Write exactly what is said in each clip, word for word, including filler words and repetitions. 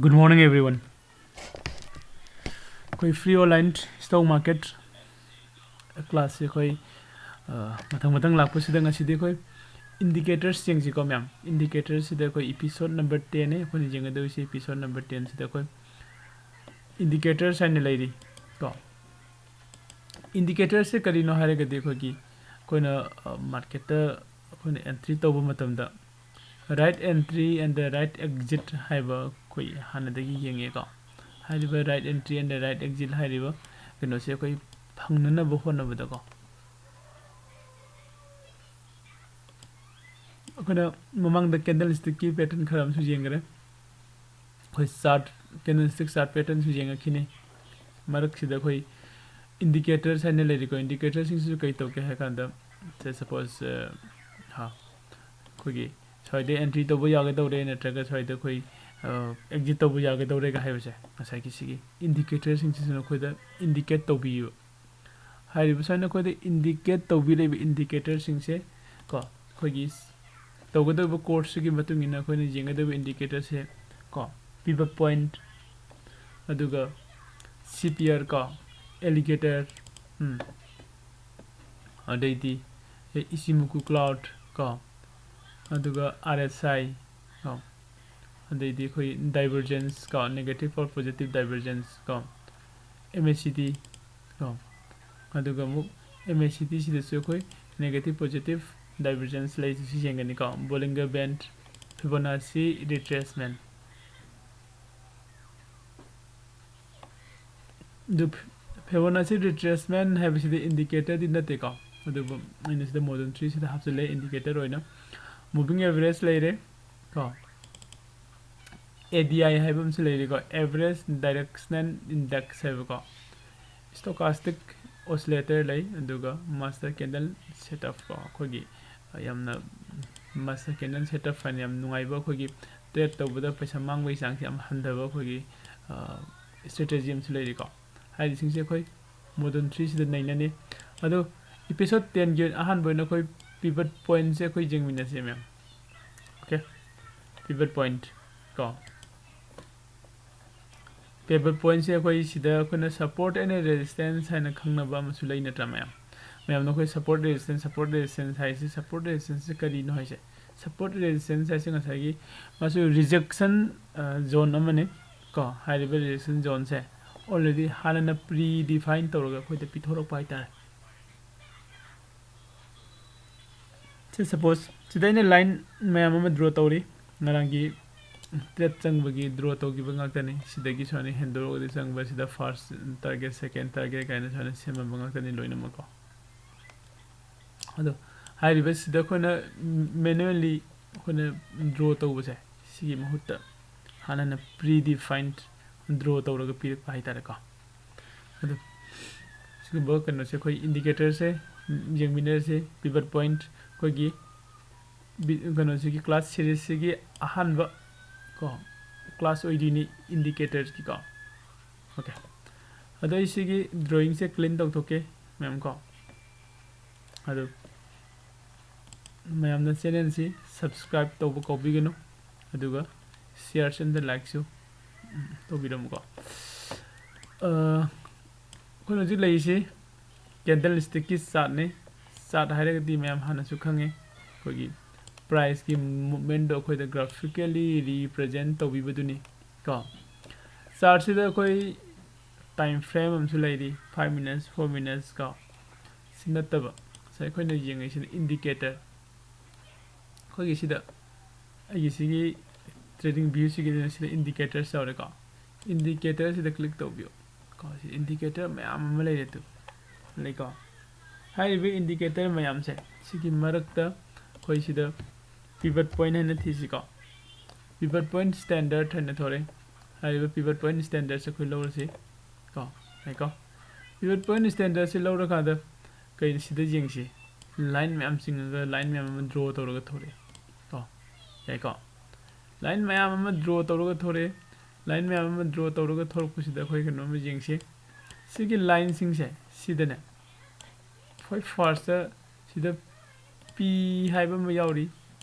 Good morning, everyone. ꯑꯩꯈꯣꯏ free online stock market class ꯁꯦ ꯑꯩꯈꯣꯏ, ꯑ, ꯃꯊꯪ ꯃꯊꯪ ꯂꯥꯛꯄꯁꯤꯗ ꯉꯁꯤꯗꯤ ꯑꯩꯈꯣꯏ indicators ꯌꯦꯡꯁꯤꯀꯣ, ꯃꯌꯥꯝ꯫ Indicators ꯁꯤꯗ ꯑꯩꯈꯣꯏ episode number ten ꯅꯦ ꯑꯩꯈꯣꯏꯅ ꯌꯦꯡꯒꯗꯧꯔꯤꯁꯦ꯫ Episode number ten ꯁꯤꯗ ꯑꯩꯈꯣꯏ indicators ꯍꯥꯏꯅ ꯂꯩꯔꯤ ꯀꯣ꯫ Indicators ꯁꯦ ꯀꯔꯤꯅꯣ ꯍꯥꯏꯔꯒꯗꯤ ꯑꯩꯈꯣꯏꯒꯤ, ꯑꯩꯈꯣꯏꯅ, ꯑ, market ꯇ ꯑꯩꯈꯣꯏꯅ entry ꯇꯧꯕ ꯃꯇꯝꯗ right entry and the right exit ꯍꯥꯏꯕ ꯑꯩꯈꯣꯏ ꯍꯥꯟꯅꯗꯒꯤ ꯌꯦꯡꯉꯦꯀꯣ꯫ ꯍꯥꯏꯔꯤꯕ right entry and the right exit ꯍꯥꯏꯔꯤꯕ ꯀꯩꯅꯣꯁꯦ ꯑꯩꯈꯣꯏ ꯐꯪꯅꯅꯕ ꯍꯣꯠꯅꯕꯗꯀꯣ, ꯑꯩꯈꯣꯏꯅ ꯃꯃꯥꯡꯗ candlestick ꯀꯤ pattern ꯈꯔ ꯑꯃꯁꯨ ꯌꯦꯡꯈ꯭ꯔꯦ꯫ ꯑꯩꯈꯣꯏ chart, candlestick chart pattern ꯁꯨ ꯌꯦꯡꯉꯛꯈꯤꯅꯤ꯫ ꯃꯔꯛꯁꯤꯗ ꯑꯩꯈꯣꯏ indicators ꯍꯥꯏꯅ ꯂꯩꯔꯤꯀꯣ꯫ Indicators ꯁꯤꯡꯁꯤꯁꯨ ꯀꯩ ꯇꯧꯒꯦ ꯍꯥꯏ ꯀꯥꯟꯗ, say suppose, ꯑ, ꯍꯥ, ꯑꯩꯈꯣꯏꯒꯤ ꯁ꯭ꯋꯥꯏꯗ entry ꯇꯧꯕ ꯌꯥꯒꯗꯧꯔꯦ, ꯅꯠꯇ꯭ꯔꯒ ꯁ꯭ꯋꯥꯏꯗ ꯑꯩꯈꯣꯏ, ꯑ, exit ꯇꯧꯕ ꯌꯥꯒꯗꯧꯔꯦꯒ ꯍꯥꯏꯕꯁꯦ, ꯉꯁꯥꯏꯒꯤ ꯁꯤꯒꯤ indicator ꯁꯤꯡꯁꯤꯁꯨ ꯑꯩꯈꯣꯏꯗ indicate ꯇꯧꯕꯤꯌꯦꯕ꯫ ꯍꯥꯏꯔꯤꯕ ꯁꯨꯃꯥꯏꯅ ꯑꯩꯈꯣꯏꯗ indicate ꯇꯧꯕꯤꯔꯛꯏꯕ indicator ꯁꯤꯡꯁꯦ ꯀꯣ, ꯑꯩꯈꯣꯏꯒꯤ ꯇꯧꯒꯗꯧꯔꯤꯕ course ꯁꯤꯒꯤ ꯃꯇꯨꯡ ꯏꯟꯅ ꯑꯩꯈꯣꯏꯅ ꯌꯦꯡꯒꯗꯧꯔꯤꯕ indicator ꯁꯦ ꯀꯣ, pivot point, ꯑꯗꯨꯒ C P R ꯀꯣ, alligator, ꯎꯝ, ꯑꯗꯩꯗꯤ Ichimoku cloud ꯀꯣ, ꯑꯗꯨꯒ R S I ꯀꯣ, ꯑꯗꯩꯗꯤ ꯑꯩꯈꯣꯏ divergence ꯀꯣ, negative or positive divergence ꯀꯣ, M A C D ꯀꯣ, ꯑꯗꯨꯒ ꯑꯃꯨꯛ M A C D ꯁꯤꯗꯁꯨ ꯑꯩꯈꯣꯏ negative positive divergence ꯂꯩꯁꯤ, ꯁꯤ ꯌꯦꯡꯒꯅꯤꯀꯣ꯫ Bollinger Band, Fibonacci retracement꯫ ꯑꯗꯨ Fibonacci retracement ꯍꯥꯏꯕꯁꯤꯗꯤ indicator ꯗꯤ ꯅꯠꯇꯦꯀꯣ, ꯑꯗꯨꯕꯨ ꯑꯩꯅ ꯁꯤꯗ module three ꯁꯤꯗ ꯍꯥꯞꯆꯤꯜꯂꯦ indicator ꯑꯣꯏꯅ꯫ Moving average ꯂꯩꯔꯦ ꯀꯣ, A D I ꯍꯥꯏꯕ ꯑꯃꯁꯨ ꯂꯩꯔꯤꯀꯣ, Average Directional Index ꯍꯥꯏꯕꯀꯣ꯫ Stochastic oscillator ꯂꯩ, ꯑꯗꯨꯒ master candle setup ꯀꯣ, ꯑꯩꯈꯣꯏꯒꯤ ꯌꯥꯝꯅ master candle setup ꯍꯥꯏꯅ ꯌꯥꯝ ꯅꯨꯡꯉꯥꯏꯕ, ꯑꯩꯈꯣꯏꯒꯤ trade ꯇꯧꯕꯗ ꯄꯩꯁꯥ ꯃꯥꯡꯕꯒꯤ ꯆꯥꯡꯁꯦ ꯌꯥꯝ ꯍꯟꯊꯕ ꯑꯩꯈꯣꯏꯒꯤ, ꯑ, strategy ꯑꯃꯁꯨ ꯂꯩꯔꯤꯀꯣ꯫ ꯍꯥꯏꯔꯤꯁꯤꯡꯁꯦ ꯑꯩꯈꯣꯏ module three ꯁꯤꯗ ꯅꯩꯅꯅꯤ꯫ ꯑꯗꯣ episode ten ꯒꯤ ꯑꯍꯥꯟꯕ ꯑꯣꯏꯅ ꯑꯩꯈꯣꯏ pivot point ꯁꯦ ꯑꯩꯈꯣꯏ ꯌꯦꯡꯃꯤꯟꯅꯁꯦ ꯃꯌꯥꯝ꯫ Okay, pivot point ꯀꯣ꯫ Pivot pointꯁꯦ ꯑꯩꯈꯣꯏ ꯁꯤꯗ ꯑꯩꯈꯣꯏꯅ support and resistance ꯍꯥꯏꯅ ꯈꯪꯅꯕ ꯑꯃꯁꯨ ꯂꯩ ꯅꯠꯇ꯭ꯔꯥ ꯃꯌꯥꯝ? ꯃꯌꯥꯝꯅ ꯑꯩꯈꯣꯏ support resistance, support resistance ꯍꯥꯏꯁꯤ, support resistance ꯁꯤ ꯀꯔꯤꯅꯣ ꯍꯥꯏꯁꯦ? Support resistance ꯍꯥꯏꯁꯦ ꯉꯁꯥꯏꯒꯤ ꯃꯥꯁꯨ rejection zone ꯑꯃꯅꯤ ꯀꯣ꯫ ꯍꯥꯏꯔꯤꯕ rejection zoneꯁꯦ already ꯍꯥꯟꯅꯅ pre define ꯇꯧꯔꯒ ꯑꯩꯈꯣꯏꯗ ꯄꯤꯊꯣꯔꯛꯄ ꯍꯥꯏꯇꯥꯔꯦ꯫ ꯁꯤ suppose ꯁꯤꯗ ꯑꯩꯅ line ꯃꯌꯥꯝ ꯑꯃ draw ꯇꯧꯔꯤ꯫ ꯉꯔꯥꯡꯒꯤ trade ꯆꯪꯕꯒꯤ draw ꯇꯧꯈꯤꯕ ꯉꯥꯛꯇꯅꯤ꯫ ꯁꯤꯗꯒꯤ ꯁꯨꯃꯥꯏꯅ ꯍꯦꯟꯗꯣꯔꯛꯑꯒꯗꯤ ꯆꯪꯕ, ꯁꯤꯗ first target, second target ꯀꯥꯏꯅ ꯁꯨꯃꯥꯏꯅ ꯁꯦꯝꯃꯝꯕ ꯉꯥꯛꯇꯅꯤ ꯂꯣꯏꯅꯃꯛꯀꯣ꯫ ꯑꯗꯣ ꯍꯥꯏꯔꯤꯕꯁꯤꯗ ꯑꯩꯈꯣꯏꯅ manually ꯑꯩꯈꯣꯏꯅ draw ꯇꯧꯕꯁꯦ, ꯁꯤꯒꯤ ꯃꯍꯨꯠꯇ ꯍꯥꯟꯅꯅ pre defined draw ꯇꯧꯔꯒ ꯄꯤꯔꯛꯄ ꯍꯥꯏꯇꯥꯔꯦꯀꯣ꯫ ꯑꯗꯨ ꯁꯤꯒꯨꯝꯕ ꯀꯩꯅꯣꯁꯦ ꯑꯩꯈꯣꯏ indicatorꯁꯦ ꯌꯦꯡꯃꯤꯟꯅꯔꯁꯤ꯫ Pivot point ꯑꯩꯈꯣꯏꯒꯤ ꯀꯩꯅꯣꯁꯤꯒꯤ class seriesꯁꯤꯒꯤ ꯑꯍꯥꯟꯕ ꯀꯣ class ꯑꯣꯏꯗꯣꯏꯅꯤ indicatorꯁꯀꯤꯀꯣ꯫ Okay, ꯑꯗꯣ ꯑꯩ ꯁꯤꯒꯤ drawingꯁꯦ clean ꯇꯧꯊꯣꯛꯀꯦ ꯃꯌꯥꯝ ꯀꯣ꯫ ꯑꯗꯨ ꯃꯌꯥꯝꯅ channelꯁꯤ subscribe ꯇꯧꯕ ꯀꯥꯎꯕꯤꯒꯅꯨ, ꯑꯗꯨꯒ shares and likeꯁꯨ ꯇꯧꯕꯤꯔꯝꯃꯨꯀꯣ꯫ ꯑꯩꯈꯣꯏꯅ ꯍꯧꯖꯤꯛ ꯂꯩꯔꯤꯁꯤ candlestickꯀꯤ chartꯅꯤ꯫ Chart ꯍꯥꯏꯔꯒꯗꯤ ꯃꯌꯥꯝ ꯍꯥꯟꯅꯁꯨ ꯈꯪꯉꯦ, ꯑꯩꯈꯣꯏꯒꯤ priceꯀꯤ movementꯗꯣ ꯑꯩꯈꯣꯏꯗ graphically represent ꯇꯧꯕꯤꯕꯗꯨꯅꯤ ꯀꯣ꯫ Chartꯁꯤꯗ ꯑꯩꯈꯣꯏ time frame ꯑꯃꯁꯨ ꯂꯩꯔꯤ, five minutes, four minutes ꯀꯣ꯫ ꯁꯤ ꯅꯠꯇꯕ ꯉꯁꯥꯏ ꯑꯩꯈꯣꯏꯅ ꯌꯦꯡꯉꯤꯁꯤꯅ indicator꯫ ꯑꯩꯈꯣꯏꯒꯤ ꯁꯤꯗ ꯑꯩꯒꯤ ꯁꯤꯒꯤ trading viewꯁꯤꯒꯤꯗꯅ ꯁꯤꯗ indicators ꯌꯥꯎꯔꯦꯀꯣ꯫ Indicatorꯁꯤꯗ click ꯇꯧꯕꯤꯌꯨ ꯀꯣ꯫ ꯁꯤ indicator ꯃꯌꯥꯝ ꯑꯃ ꯂꯩꯔꯦ ꯇꯨ, ꯂꯩꯀꯣ꯫ ꯍꯥꯏꯔꯤꯕ indicator ꯃꯌꯥꯝꯁꯦ ꯁꯤꯒꯤ ꯃꯔꯛꯇ ꯑꯩꯈꯣꯏ ꯁꯤꯗ pivot point ꯍꯥꯏꯅ ꯊꯤꯁꯤꯀꯣ꯫ Pivot point standard ꯍꯥꯏꯅ ꯊꯣꯔꯛꯑꯦ꯫ ꯍꯥꯏꯔꯤꯕ pivot point standardꯁꯦ ꯑꯩꯈꯣꯏ ꯂꯧꯔꯁꯤ ꯀꯣ꯫ ꯌꯥꯏꯀꯣ? Pivot point standardꯁꯦ ꯂꯧꯔꯀꯥꯟꯗ ꯀꯩꯅꯣ ꯁꯤꯗ ꯌꯦꯡꯁꯤ꯫ Line ꯃꯌꯥꯝ ꯆꯤꯡꯉꯒ line ꯃꯌꯥꯝ ꯑꯃ draw ꯇꯧꯔꯒ ꯊꯣꯔꯛꯑꯦ ꯀꯣ꯫ ꯌꯥꯏꯀꯣ? Line ꯃꯌꯥꯝ ꯑꯃ draw ꯇꯧꯔꯒ ꯊꯣꯔꯛꯑꯦ꯫ Line ꯃꯌꯥꯝ ꯑꯃ draw ꯇꯧꯔꯒ ꯊꯣꯔꯛꯄꯁꯤꯗ ꯑꯩꯈꯣꯏ ꯀꯩꯅꯣꯝꯃ ꯌꯦꯡꯁꯤ꯫ ꯁꯤꯒꯤ lineꯁꯤꯡꯁꯦ ꯁꯤꯗꯅꯦ ꯑꯩꯈꯣꯏ firstꯇ ꯁꯤꯗ P ꯍꯥꯏꯕ ꯑꯃ ꯌꯥꯎꯔꯤ,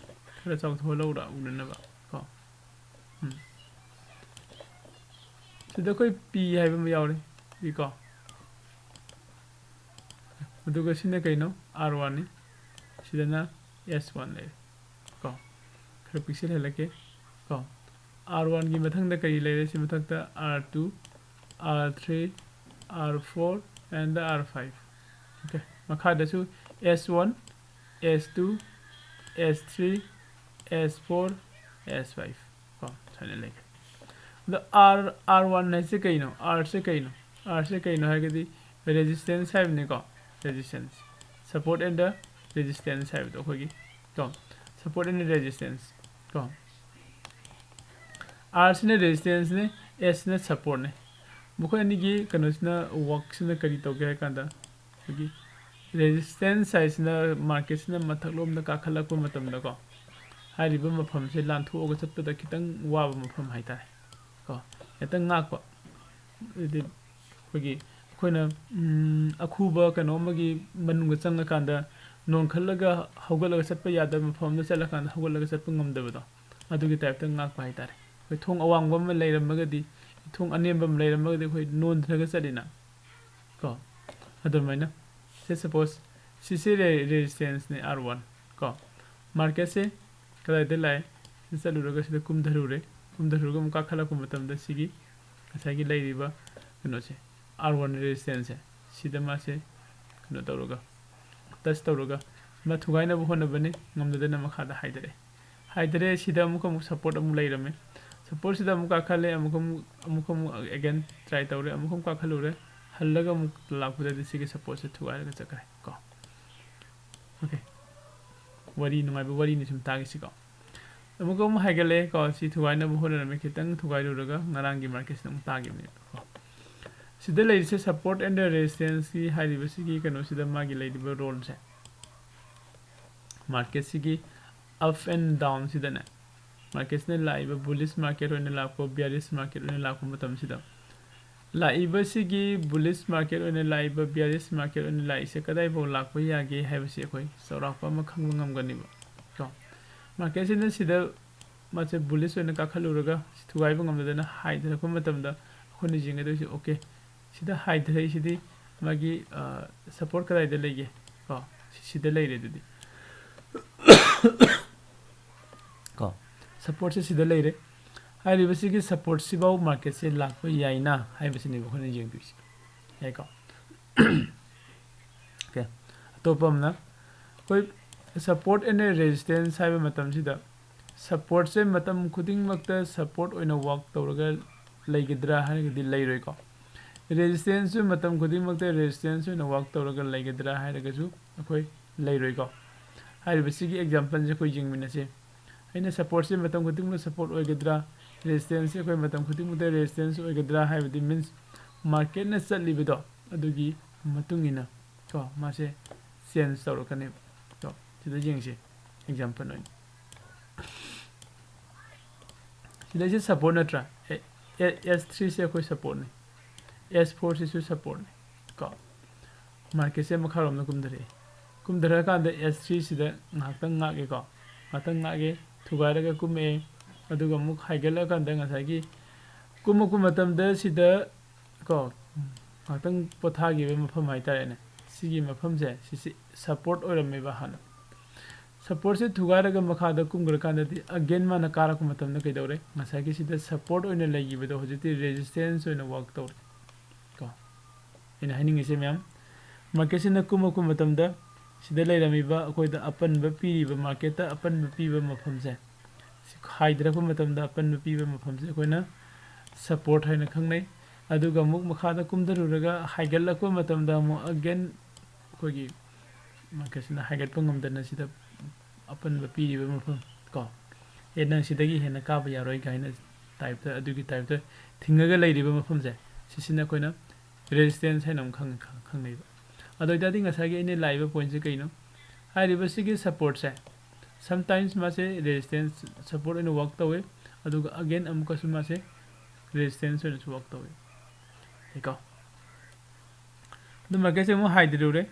ꯈꯔ ꯆꯥꯎꯊꯣꯛꯍꯜꯂꯧꯔ ꯎꯅꯅꯕ ꯀꯣ꯫ ꯎꯝ꯫ ꯁꯤꯗ ꯑꯩꯈꯣꯏ ꯄꯤ ꯍꯥꯏꯕ ꯑꯃ ꯌꯥꯎꯔꯦ, ꯄꯤ ꯀꯣ꯫ ꯑꯗꯨꯒ ꯁꯤꯅ ꯀꯩꯅꯣ? ꯑꯥꯔ ꯋꯥꯟꯅꯤ꯫ ꯁꯤꯗꯅ ꯑꯦꯁ ꯋꯥꯟ ꯂꯩꯔꯦ ꯀꯣ꯫ ꯈꯔ ꯄꯤꯛꯁꯤꯜꯍꯜꯂꯛꯀꯦ ꯀꯣ꯫ ꯑꯥꯔ ꯋꯥꯟꯒꯤ ꯃꯊꯪꯗ ꯀꯔꯤ ꯂꯩꯔꯦ? ꯁꯤ ꯃꯊꯛꯇ R two, R three, R four and R five. Okay, ꯃꯈꯥꯗꯁꯨ S one, S two, S three, S four, S five ꯀꯣ, ꯁꯨꯃꯥꯏꯅ ꯂꯩꯈ꯭ꯔꯦ꯫ ꯑꯗꯣ ꯑꯥꯔ, ꯑꯥꯔ ꯋꯥꯟ ꯍꯥꯏꯁꯦ ꯀꯩꯅꯣ? ꯑꯥꯔꯁꯦ ꯀꯩꯅꯣ? ꯑꯥꯔꯁꯦ ꯀꯩꯅꯣ ꯍꯥꯏꯔꯒꯗꯤ ꯔꯦꯖꯤꯁꯇꯦꯟꯁ ꯍꯥꯏꯕꯅꯤꯀꯣ, resistance, support and the resistance ꯍꯥꯏꯕꯗꯣ ꯑꯩꯈꯣꯏꯒꯤ ꯀꯣ, ꯁꯄꯣꯔꯠ ꯑꯦꯟ ꯗ ꯔꯦꯖꯤꯁꯇꯦꯟꯁ ꯀꯣ꯫ ꯑꯥꯔꯁꯤꯅ ꯔꯦꯖꯤꯁꯇꯦꯟꯁꯅꯦ, ꯑꯦꯁꯁꯤꯅ ꯁꯄꯣꯔꯠꯅꯦ꯫ ꯃꯈꯣꯏ ꯑꯅꯤꯒꯤ ꯀꯩꯅꯣꯁꯤꯅ, ꯋꯥꯛꯁꯤꯅ ꯀꯔꯤ ꯇꯧꯒꯦ ꯍꯥꯏ ꯀꯥꯟꯗ, ꯑꯩꯈꯣꯏꯒꯤ ꯔꯦꯖꯤꯁꯇꯦꯟꯁ ꯍꯥꯏꯁꯤꯅ ꯃꯥꯔꯀꯦꯠꯁꯤꯅ ꯃꯊꯛꯂꯣꯝꯗ ꯀꯥꯈꯠꯂꯛꯄ ꯃꯇꯝꯗꯀꯣ, ꯍꯥꯏꯔꯤꯕ ꯃꯐꯝꯁꯦ ꯂꯥꯟꯊꯣꯛꯑꯒ ꯆꯠꯄꯗ ꯈꯤꯇꯪ ꯋꯥꯕ ꯃꯐꯝ ꯍꯥꯏꯇꯥꯔꯦ ꯀꯣ, ꯍꯦꯛꯇ ꯉꯥꯛꯄ꯫ ꯑꯗꯨꯗꯤ ꯑꯩꯈꯣꯏꯒꯤ, ꯑꯩꯈꯣꯏꯅ, ꯎꯝ, ꯑꯈꯨꯕ ꯀꯩꯅꯣ ꯑꯃꯒꯤ ꯃꯅꯨꯡꯗ ꯆꯪꯉꯀꯥꯟꯗ ꯅꯣꯟꯈꯠꯂꯒ ꯍꯧꯒꯠꯂꯒ ꯆꯠꯄ ꯌꯥꯗꯕ ꯃꯐꯝ ꯑꯃꯗ ꯆꯠꯂꯀꯥꯟꯗ ꯍꯧꯒꯠꯂꯒ ꯆꯠꯄ ꯉꯝꯗꯕꯗꯣ, ꯑꯗꯨꯒꯤ ꯇꯥꯏꯞꯇ ꯉꯥꯛꯄ ꯍꯥꯏꯇꯥꯔꯦ꯫ ꯑꯩꯈꯣꯏ ꯊꯣꯡ ꯑꯋꯥꯡꯕ ꯑꯃ ꯂꯩꯔꯝꯃꯒꯗꯤ, ꯊꯣꯡ ꯑꯅꯦꯝꯕ ꯑꯃ ꯂꯩꯔꯝꯃꯒꯗꯤ ꯑꯩꯈꯣꯏ ꯅꯣꯟꯊꯔꯒ ꯆꯠꯂꯤꯅ ꯀꯣ, ꯑꯗꯨꯃꯥꯏꯅ꯫ ꯁꯦ ꯁꯄꯣꯁ ꯁꯤꯁꯦ ꯔꯦ-, ꯔꯦꯖꯤꯁꯇꯦꯟꯁꯅꯦ ꯑꯥꯔ ꯋꯥꯟ ꯀꯣ꯫ ꯃꯥꯔꯀꯦꯠꯁꯦ ꯀꯗꯥꯏꯗ ꯂꯥꯛꯑꯦ? ꯁꯤ ꯆꯠꯂꯨꯔꯒ ꯁꯤꯗ ꯀꯨꯝꯊꯔꯨꯔꯦ꯫ ꯀꯨꯝꯊꯔꯨꯔꯒ ꯑꯃꯨꯛ ꯀꯥꯈꯠꯂꯛꯄ ꯃꯇꯝꯗ ꯁꯤꯒꯤ ꯉꯁꯥꯏꯒꯤ ꯂꯩꯔꯤꯕ ꯀꯩꯅꯣꯁꯦ, ꯑꯥꯔ ꯋꯥꯟ ꯔꯦꯖꯤꯁꯇꯦꯟꯁꯁꯦ, ꯁꯤꯗ ꯃꯥꯁꯦ ꯀꯩꯅꯣ ꯇꯧꯔꯒ, ꯇꯆ ꯇꯧꯔꯒ ꯃꯥ ꯊꯨꯒꯥꯏꯅꯕ ꯍꯣꯠꯅꯕꯅꯤ, ꯉꯝꯗꯗꯅ ꯃꯈꯥꯗ ꯍꯥꯏꯊꯔꯛꯑꯦ꯫ ꯍꯥꯏꯊꯔꯦ, ꯁꯤꯗ ꯑꯃꯨꯛ, ꯑꯃꯨꯛ ꯁꯄꯣꯔꯠ ꯑꯃꯨꯛ ꯂꯩꯔꯝꯃꯦ꯫ ꯁꯄꯣꯔꯠꯁꯤꯗ ꯑꯃꯨꯛ ꯀꯥꯈꯠꯂꯦ, ꯑꯃꯨꯛ, ꯑꯃꯨꯛ, ꯑꯃꯨꯛ, ꯑꯃꯨꯛ ꯑꯦꯒꯦꯟ ꯇ꯭ꯔꯥꯏ ꯇꯧꯔꯦ, ꯑꯃꯨꯛ, ꯑꯃꯨꯛ ꯀꯥꯈꯠꯂꯨꯔꯦ꯫ ꯍꯜꯂꯒ ꯑꯃꯨꯛ ꯂꯥꯛꯄꯗꯗꯤ ꯁꯤꯒꯤ ꯁꯄꯣꯔꯠꯁꯦ ꯊꯨꯒꯥꯏꯔꯒ ꯆꯠꯈ꯭ꯔꯦ ꯀꯣ꯫ ꯑꯣꯀꯦ, ꯋꯥꯔꯤ, ꯅꯨꯡꯉꯥꯏꯕ ꯋꯥꯔꯤꯅꯤ ꯁꯨꯝ ꯇꯥꯒꯤꯁꯤꯀꯣ꯫ ꯑꯃꯨꯛꯀ ꯑꯃꯨꯛ ꯍꯥꯏꯒꯠꯂꯦ ꯀꯣ, ꯁꯤ ꯊꯨꯒꯥꯏꯅꯕ ꯍꯣꯠꯅꯔꯝꯃꯦ, ꯈꯤꯇꯪ ꯊꯨꯒꯥꯏꯔꯨꯔꯒ ꯉꯔꯥꯡꯒꯤ ꯃꯥꯔꯀꯦꯠꯁꯤꯗ ꯑꯃꯨꯛ ꯇꯥꯈꯤꯕꯅꯦꯕ ꯀꯣ꯫ ꯁꯤꯗ ꯂꯩꯔꯤꯁꯦ ꯁꯄꯣꯔꯠ ꯑꯦꯟ ꯗ ꯔꯦꯖꯤꯁꯇꯦꯟꯁꯀꯤ ꯍꯥꯏꯔꯤꯕꯁꯤꯒꯤ ꯀꯩꯅꯣꯁꯤꯗ ꯃꯥꯒꯤ ꯂꯩꯔꯤꯕ ꯔꯣꯜꯁꯦ, ꯃꯥꯔꯀꯦꯠꯁꯤꯒꯤ ꯑꯞ ꯑꯦꯟ ꯗꯥꯎꯟꯁꯤꯗꯅꯦ, ꯃꯥꯔꯀꯦꯠꯁꯤꯅ ꯂꯥꯛꯏꯕ ꯕꯨꯂꯤꯁ ꯃꯥꯔꯀꯦꯠ ꯑꯣꯏꯅ ꯂꯥꯛꯄ, ꯕꯤꯌꯥꯔꯤꯁ ꯃꯥꯔꯀꯦꯠ ꯑꯣꯏꯅ ꯂꯥꯛꯄ ꯃꯇꯝꯁꯤꯗ, ꯂꯥꯛꯏꯕꯁꯤꯒꯤ ꯕꯨꯂꯤꯁ ꯃꯥꯔꯀꯦꯠ ꯑꯣꯏꯅ ꯂꯥꯛꯏꯕ, ꯕꯤꯌꯥꯔꯤꯁ ꯃꯥꯔꯀꯦꯠ ꯑꯣꯏꯅ ꯂꯥꯛꯏꯁꯦ ꯀꯗꯥꯏꯐꯥꯎ ꯂꯥꯛꯄ ꯌꯥꯒꯦ ꯍꯥꯏꯕꯁꯤ ꯑꯩꯈꯣꯏ ꯆꯥꯎꯔꯥꯛꯄ ꯑꯃ ꯈꯪꯕ ꯉꯝꯒꯅꯤꯕ ꯀꯣ꯫ ꯃꯥꯔꯀꯦꯠꯁꯤꯅ ꯁꯤꯗ ꯃꯥꯁꯦ ꯕꯨꯂꯤꯁ ꯑꯣꯏꯅ ꯀꯥꯈꯠꯂꯨꯔꯒ ꯊꯨꯒꯥꯏꯕ ꯉꯝꯗꯗꯅ ꯍꯥꯏꯊꯔꯛꯄ ꯃꯇꯝꯗ, ꯑꯩꯈꯣꯏꯅ ꯌꯦꯡꯒꯗꯣꯏꯁꯦ꯫ ꯑꯣꯀꯦ, ꯁꯤꯗ ꯍꯥꯏꯊꯔꯛꯏꯁꯤꯗꯤ ꯃꯥꯒꯤ ꯁꯄꯣꯔꯠ ꯀꯗꯥꯏꯗ ꯂꯩꯒꯦ? ꯀꯣ, ꯁꯤ- ꯁꯤꯗ ꯂꯩꯔꯦ꯫ ꯑꯗꯨꯗꯤ ꯀꯣ, ꯁꯄꯣꯔꯠꯁꯦ ꯁꯤꯗ ꯂꯩꯔꯦ꯫ ꯍꯥꯏꯔꯤꯕꯁꯤꯒꯤ ꯁꯄꯣꯔꯠꯁꯤꯐꯥꯎ ꯃꯥꯔꯀꯦꯠꯁꯦ ꯂꯥꯛꯄ ꯌꯥꯏꯅ ꯍꯥꯏꯕꯁꯤꯅꯦꯕ ꯑꯩꯈꯣꯏꯅ ꯌꯦꯡꯗꯣꯏꯁꯦ꯫ ꯌꯥꯏꯀꯣ? ꯑꯣꯀꯦ, ꯑꯇꯣꯞꯄ ꯑꯃꯅ ꯑꯩꯈꯣꯏ ꯁꯄꯣꯔꯠ ꯑꯦꯟ ꯔꯦꯖꯤꯁꯇꯦꯟꯁ ꯍꯥꯏꯕ ꯃꯇꯝꯁꯤꯗ, ꯁꯄꯣꯔꯠꯁꯦ ꯃꯇꯝ ꯈꯨꯗꯤꯡꯃꯛꯇ ꯁꯄꯣꯔꯠ ꯑꯣꯏꯅ ꯋꯥꯛ ꯇꯧꯔꯒ ꯂꯩꯒꯗ꯭ꯔꯥ ꯍꯥꯏꯔꯒꯗꯤ ꯂꯩꯔꯣꯏꯀꯣ꯫ ꯔꯦꯖꯤꯁꯇꯦꯟꯁꯁꯨ ꯃꯇꯝ ꯈꯨꯗꯤꯡꯃꯛꯇ ꯔꯦꯖꯤꯁꯇꯦꯟꯁ ꯑꯣꯏꯅ ꯋꯥꯛ ꯇꯧꯔꯒ ꯂꯩꯒꯗ꯭ꯔꯥ ꯍꯥꯏꯔꯒꯁꯨ ꯑꯩꯈꯣꯏ ꯂꯩꯔꯣꯏꯀꯣ꯫ ꯍꯥꯏꯔꯤꯕꯁꯤꯒꯤ ꯑꯦꯛꯖꯥꯝꯄꯜꯁꯦ ꯑꯩꯈꯣꯏ ꯌꯦꯡꯃꯤꯟꯅꯁꯤ꯫ ꯑꯩꯅ ꯁꯄꯣꯔꯠꯁꯦ ꯃꯇꯝ ꯈꯨꯗꯤꯡꯃꯛꯇ ꯁꯄꯣꯔꯠ ꯑꯣꯏꯒꯗ꯭ꯔꯥ, ꯔꯦꯖꯤꯁꯇꯦꯟꯁꯁꯦ ꯑꯩꯈꯣꯏ ꯃꯇꯝ ꯈꯨꯗꯤꯡꯃꯛꯇ ꯔꯦꯖꯤꯁꯇꯦꯟꯁ ꯑꯣꯏꯒꯗ꯭ꯔꯥ ꯍꯥꯏꯕꯗꯤ, ꯃꯤꯟꯁ ꯃꯥꯔꯀꯦꯠꯅ ꯆꯠꯂꯤꯕꯗꯣ ꯑꯗꯨꯒꯤ ꯃꯇꯨꯡ ꯏꯟꯅ ꯀꯣ, ꯃꯥꯁꯦ ꯆꯦꯟꯖ ꯇꯧꯔꯛꯀꯅꯦꯕ꯫ ꯀꯣ, ꯁꯤꯗ ꯌꯦꯡꯁꯤ ꯑꯦꯛꯖꯥꯝꯄꯜ ꯑꯣꯏꯅ꯫ ꯁꯤꯗꯩꯁꯦ ꯁꯄꯣꯔꯠ ꯅꯠꯇ꯭ꯔꯥ? ꯑꯦꯁ ꯊ꯭ꯔꯤꯁꯦ ꯑꯩꯈꯣꯏ ꯁꯄꯣꯔꯠꯅꯤ, ꯑꯦꯁ ꯐꯣꯔꯁꯤꯁꯨ ꯁꯄꯣꯔꯠꯅꯤ꯫ ꯀꯣ, ꯃꯥꯔꯀꯦꯠꯁꯦ ꯃꯈꯥꯔꯣꯝꯗ ꯀꯨꯝꯊꯔꯛꯑꯦ꯫ ꯀꯨꯝꯊꯔꯛꯑꯀꯥꯟꯗ ꯑꯦꯁ ꯊ꯭ꯔꯤꯁꯤꯗ ꯉꯥꯏꯍꯥꯛꯇꯪ ꯉꯥꯛꯑꯦꯀꯣ, ꯉꯥꯏꯍꯥꯛꯇꯪ ꯉꯥꯛꯑꯦ, ꯊꯨꯒꯥꯏꯔꯒ ꯀꯨꯝꯃꯛꯑꯦ꯫ ꯑꯗꯨꯒ ꯑꯃꯨꯛ ꯍꯥꯏꯒꯠꯂꯛꯑꯀꯥꯟꯗ ꯉꯁꯥꯏꯒꯤ ꯀꯨꯝꯃꯛꯄ ꯃꯇꯝꯗ ꯁꯤꯗ ꯀꯣ, ꯉꯥꯏꯍꯥꯛꯇꯪ ꯄꯣꯊꯥꯈꯤꯕ ꯃꯐꯝ ꯍꯥꯏꯇꯥꯔꯦꯅꯦ꯫ ꯁꯤꯒꯤ ꯃꯐꯝꯁꯦ, ꯁꯤꯁꯤ ꯁꯄꯣꯔꯠ ꯑꯣꯏꯔꯝꯃꯦꯕ ꯍꯥꯟꯅ꯫ ꯁꯄꯣꯔꯠꯁꯦ ꯊꯨꯒꯥꯏꯔꯒ ꯃꯈꯥꯗ ꯀꯨꯝꯈ꯭ꯔꯀꯥꯟꯗꯗꯤ, ꯑꯒꯦꯟ ꯃꯥꯅ ꯀꯥꯔꯛꯄ ꯃꯇꯝꯗ ꯀꯩꯗꯧꯔꯦ? ꯉꯁꯥꯏꯒꯤ ꯁꯤꯗ ꯁꯄꯣꯔꯠ ꯑꯣꯏꯅ ꯂꯩꯈꯤꯕꯗꯣ ꯍꯧꯖꯤꯛꯇꯤ ꯔꯦꯖꯤꯁꯇꯦꯟꯁ ꯑꯣꯏꯅ ꯋꯥꯛ ꯇꯧꯔꯦ꯫ ꯀꯣ, ꯑꯩꯅ ꯍꯥꯏꯅꯤꯡꯉꯤꯁꯦ ꯃꯌꯥꯝ, ꯃꯥꯔꯀꯦꯠꯁꯤꯅ ꯀꯨꯝꯃꯛꯄ ꯃꯇꯝꯗ ꯁꯤꯗ ꯂꯩꯔꯝꯃꯤꯕ ꯑꯩꯈꯣꯏꯗ ꯑꯄꯟꯕ ꯄꯤꯔꯤꯕ, ꯃꯥꯔꯀꯦꯠꯇ ꯑꯄꯟꯕ ꯄꯤꯕ ꯃꯐꯝꯁꯦ, ꯁꯤ ꯍꯥꯏꯊꯔꯛꯄ ꯃꯇꯝꯗ ꯑꯄꯟꯕ ꯄꯤꯕ ꯃꯐꯝꯁꯦ ꯑꯩꯈꯣꯏꯅ ꯁꯄꯣꯔꯠ ꯍꯥꯏꯅ ꯈꯪꯅꯩ꯫ ꯑꯗꯨꯒ ꯑꯃꯨꯛ ꯃꯈꯥꯗ ꯀꯨꯝꯊꯔꯨꯔꯒ ꯍꯥꯏꯒꯠꯂꯛꯄ ꯃꯇꯝꯗ ꯑꯃꯨꯛ ꯑꯒꯦꯟ ꯑꯩꯈꯣꯏꯒꯤ ꯃꯥꯔꯀꯦꯠꯁꯤꯅ ꯍꯥꯏꯒꯠꯄ ꯉꯝꯗꯅ ꯁꯤꯗ ꯑꯄꯟꯕ ꯄꯤꯔꯤꯕ ꯃꯐꯝ ꯀꯣ, "ꯑꯦ, ꯅꯪ ꯁꯤꯗꯒꯤ ꯍꯦꯟꯅ ꯀꯥꯕ ꯌꯥꯔꯣꯏ" ꯀꯥꯏꯅ ꯇꯥꯏꯞꯇ, ꯑꯗꯨꯒꯤ ꯇꯥꯏꯞꯇ ꯊꯤꯡꯉꯒ ꯂꯩꯔꯤꯕ ꯃꯐꯝꯁꯦ, ꯁꯤꯁꯤꯅ ꯑꯩꯈꯣꯏꯅ ꯔꯦꯖꯤꯁꯇꯦꯟꯁ ꯍꯥꯏꯅ ꯑꯃꯨꯛ ꯈꯪ-, ꯈꯪ-, ꯈꯪꯅꯩꯕ꯫ ꯑꯗꯨ ꯑꯣꯏꯇꯥꯔꯗꯤ ꯉꯁꯥꯏꯒꯤ ꯑꯩꯅ ꯂꯥꯛꯏꯕ ꯄꯣꯏꯟꯠꯁꯦ ꯀꯩꯅꯣ? ꯍꯥꯏꯔꯤꯕꯁꯤꯒꯤ ꯁꯄꯣꯔꯠꯁꯦ, ꯁꯝꯇꯥꯏꯝꯁ ꯃꯥꯁꯦ ꯔꯦꯖꯤꯁꯇꯦꯟꯁ ꯁꯄꯣꯔꯠ ꯑꯣꯏꯅ ꯋꯥꯛ ꯇꯧꯋꯦ, ꯑꯗꯨꯒ ꯑꯒꯦꯟ ꯑꯃꯨꯛꯀꯁꯨ ꯃꯥꯁꯦ ꯔꯦꯖꯤꯁꯇꯦꯟꯁ ꯑꯣꯏꯅꯁꯨ ꯋꯥꯛ ꯇꯧꯋꯦ꯫ ꯌꯥꯏꯀꯣ? ꯑꯗꯨ ꯃꯥꯔꯀꯦꯠꯁꯦ ꯑꯃꯨꯛ ꯍꯥꯏꯊꯔꯨꯔꯦ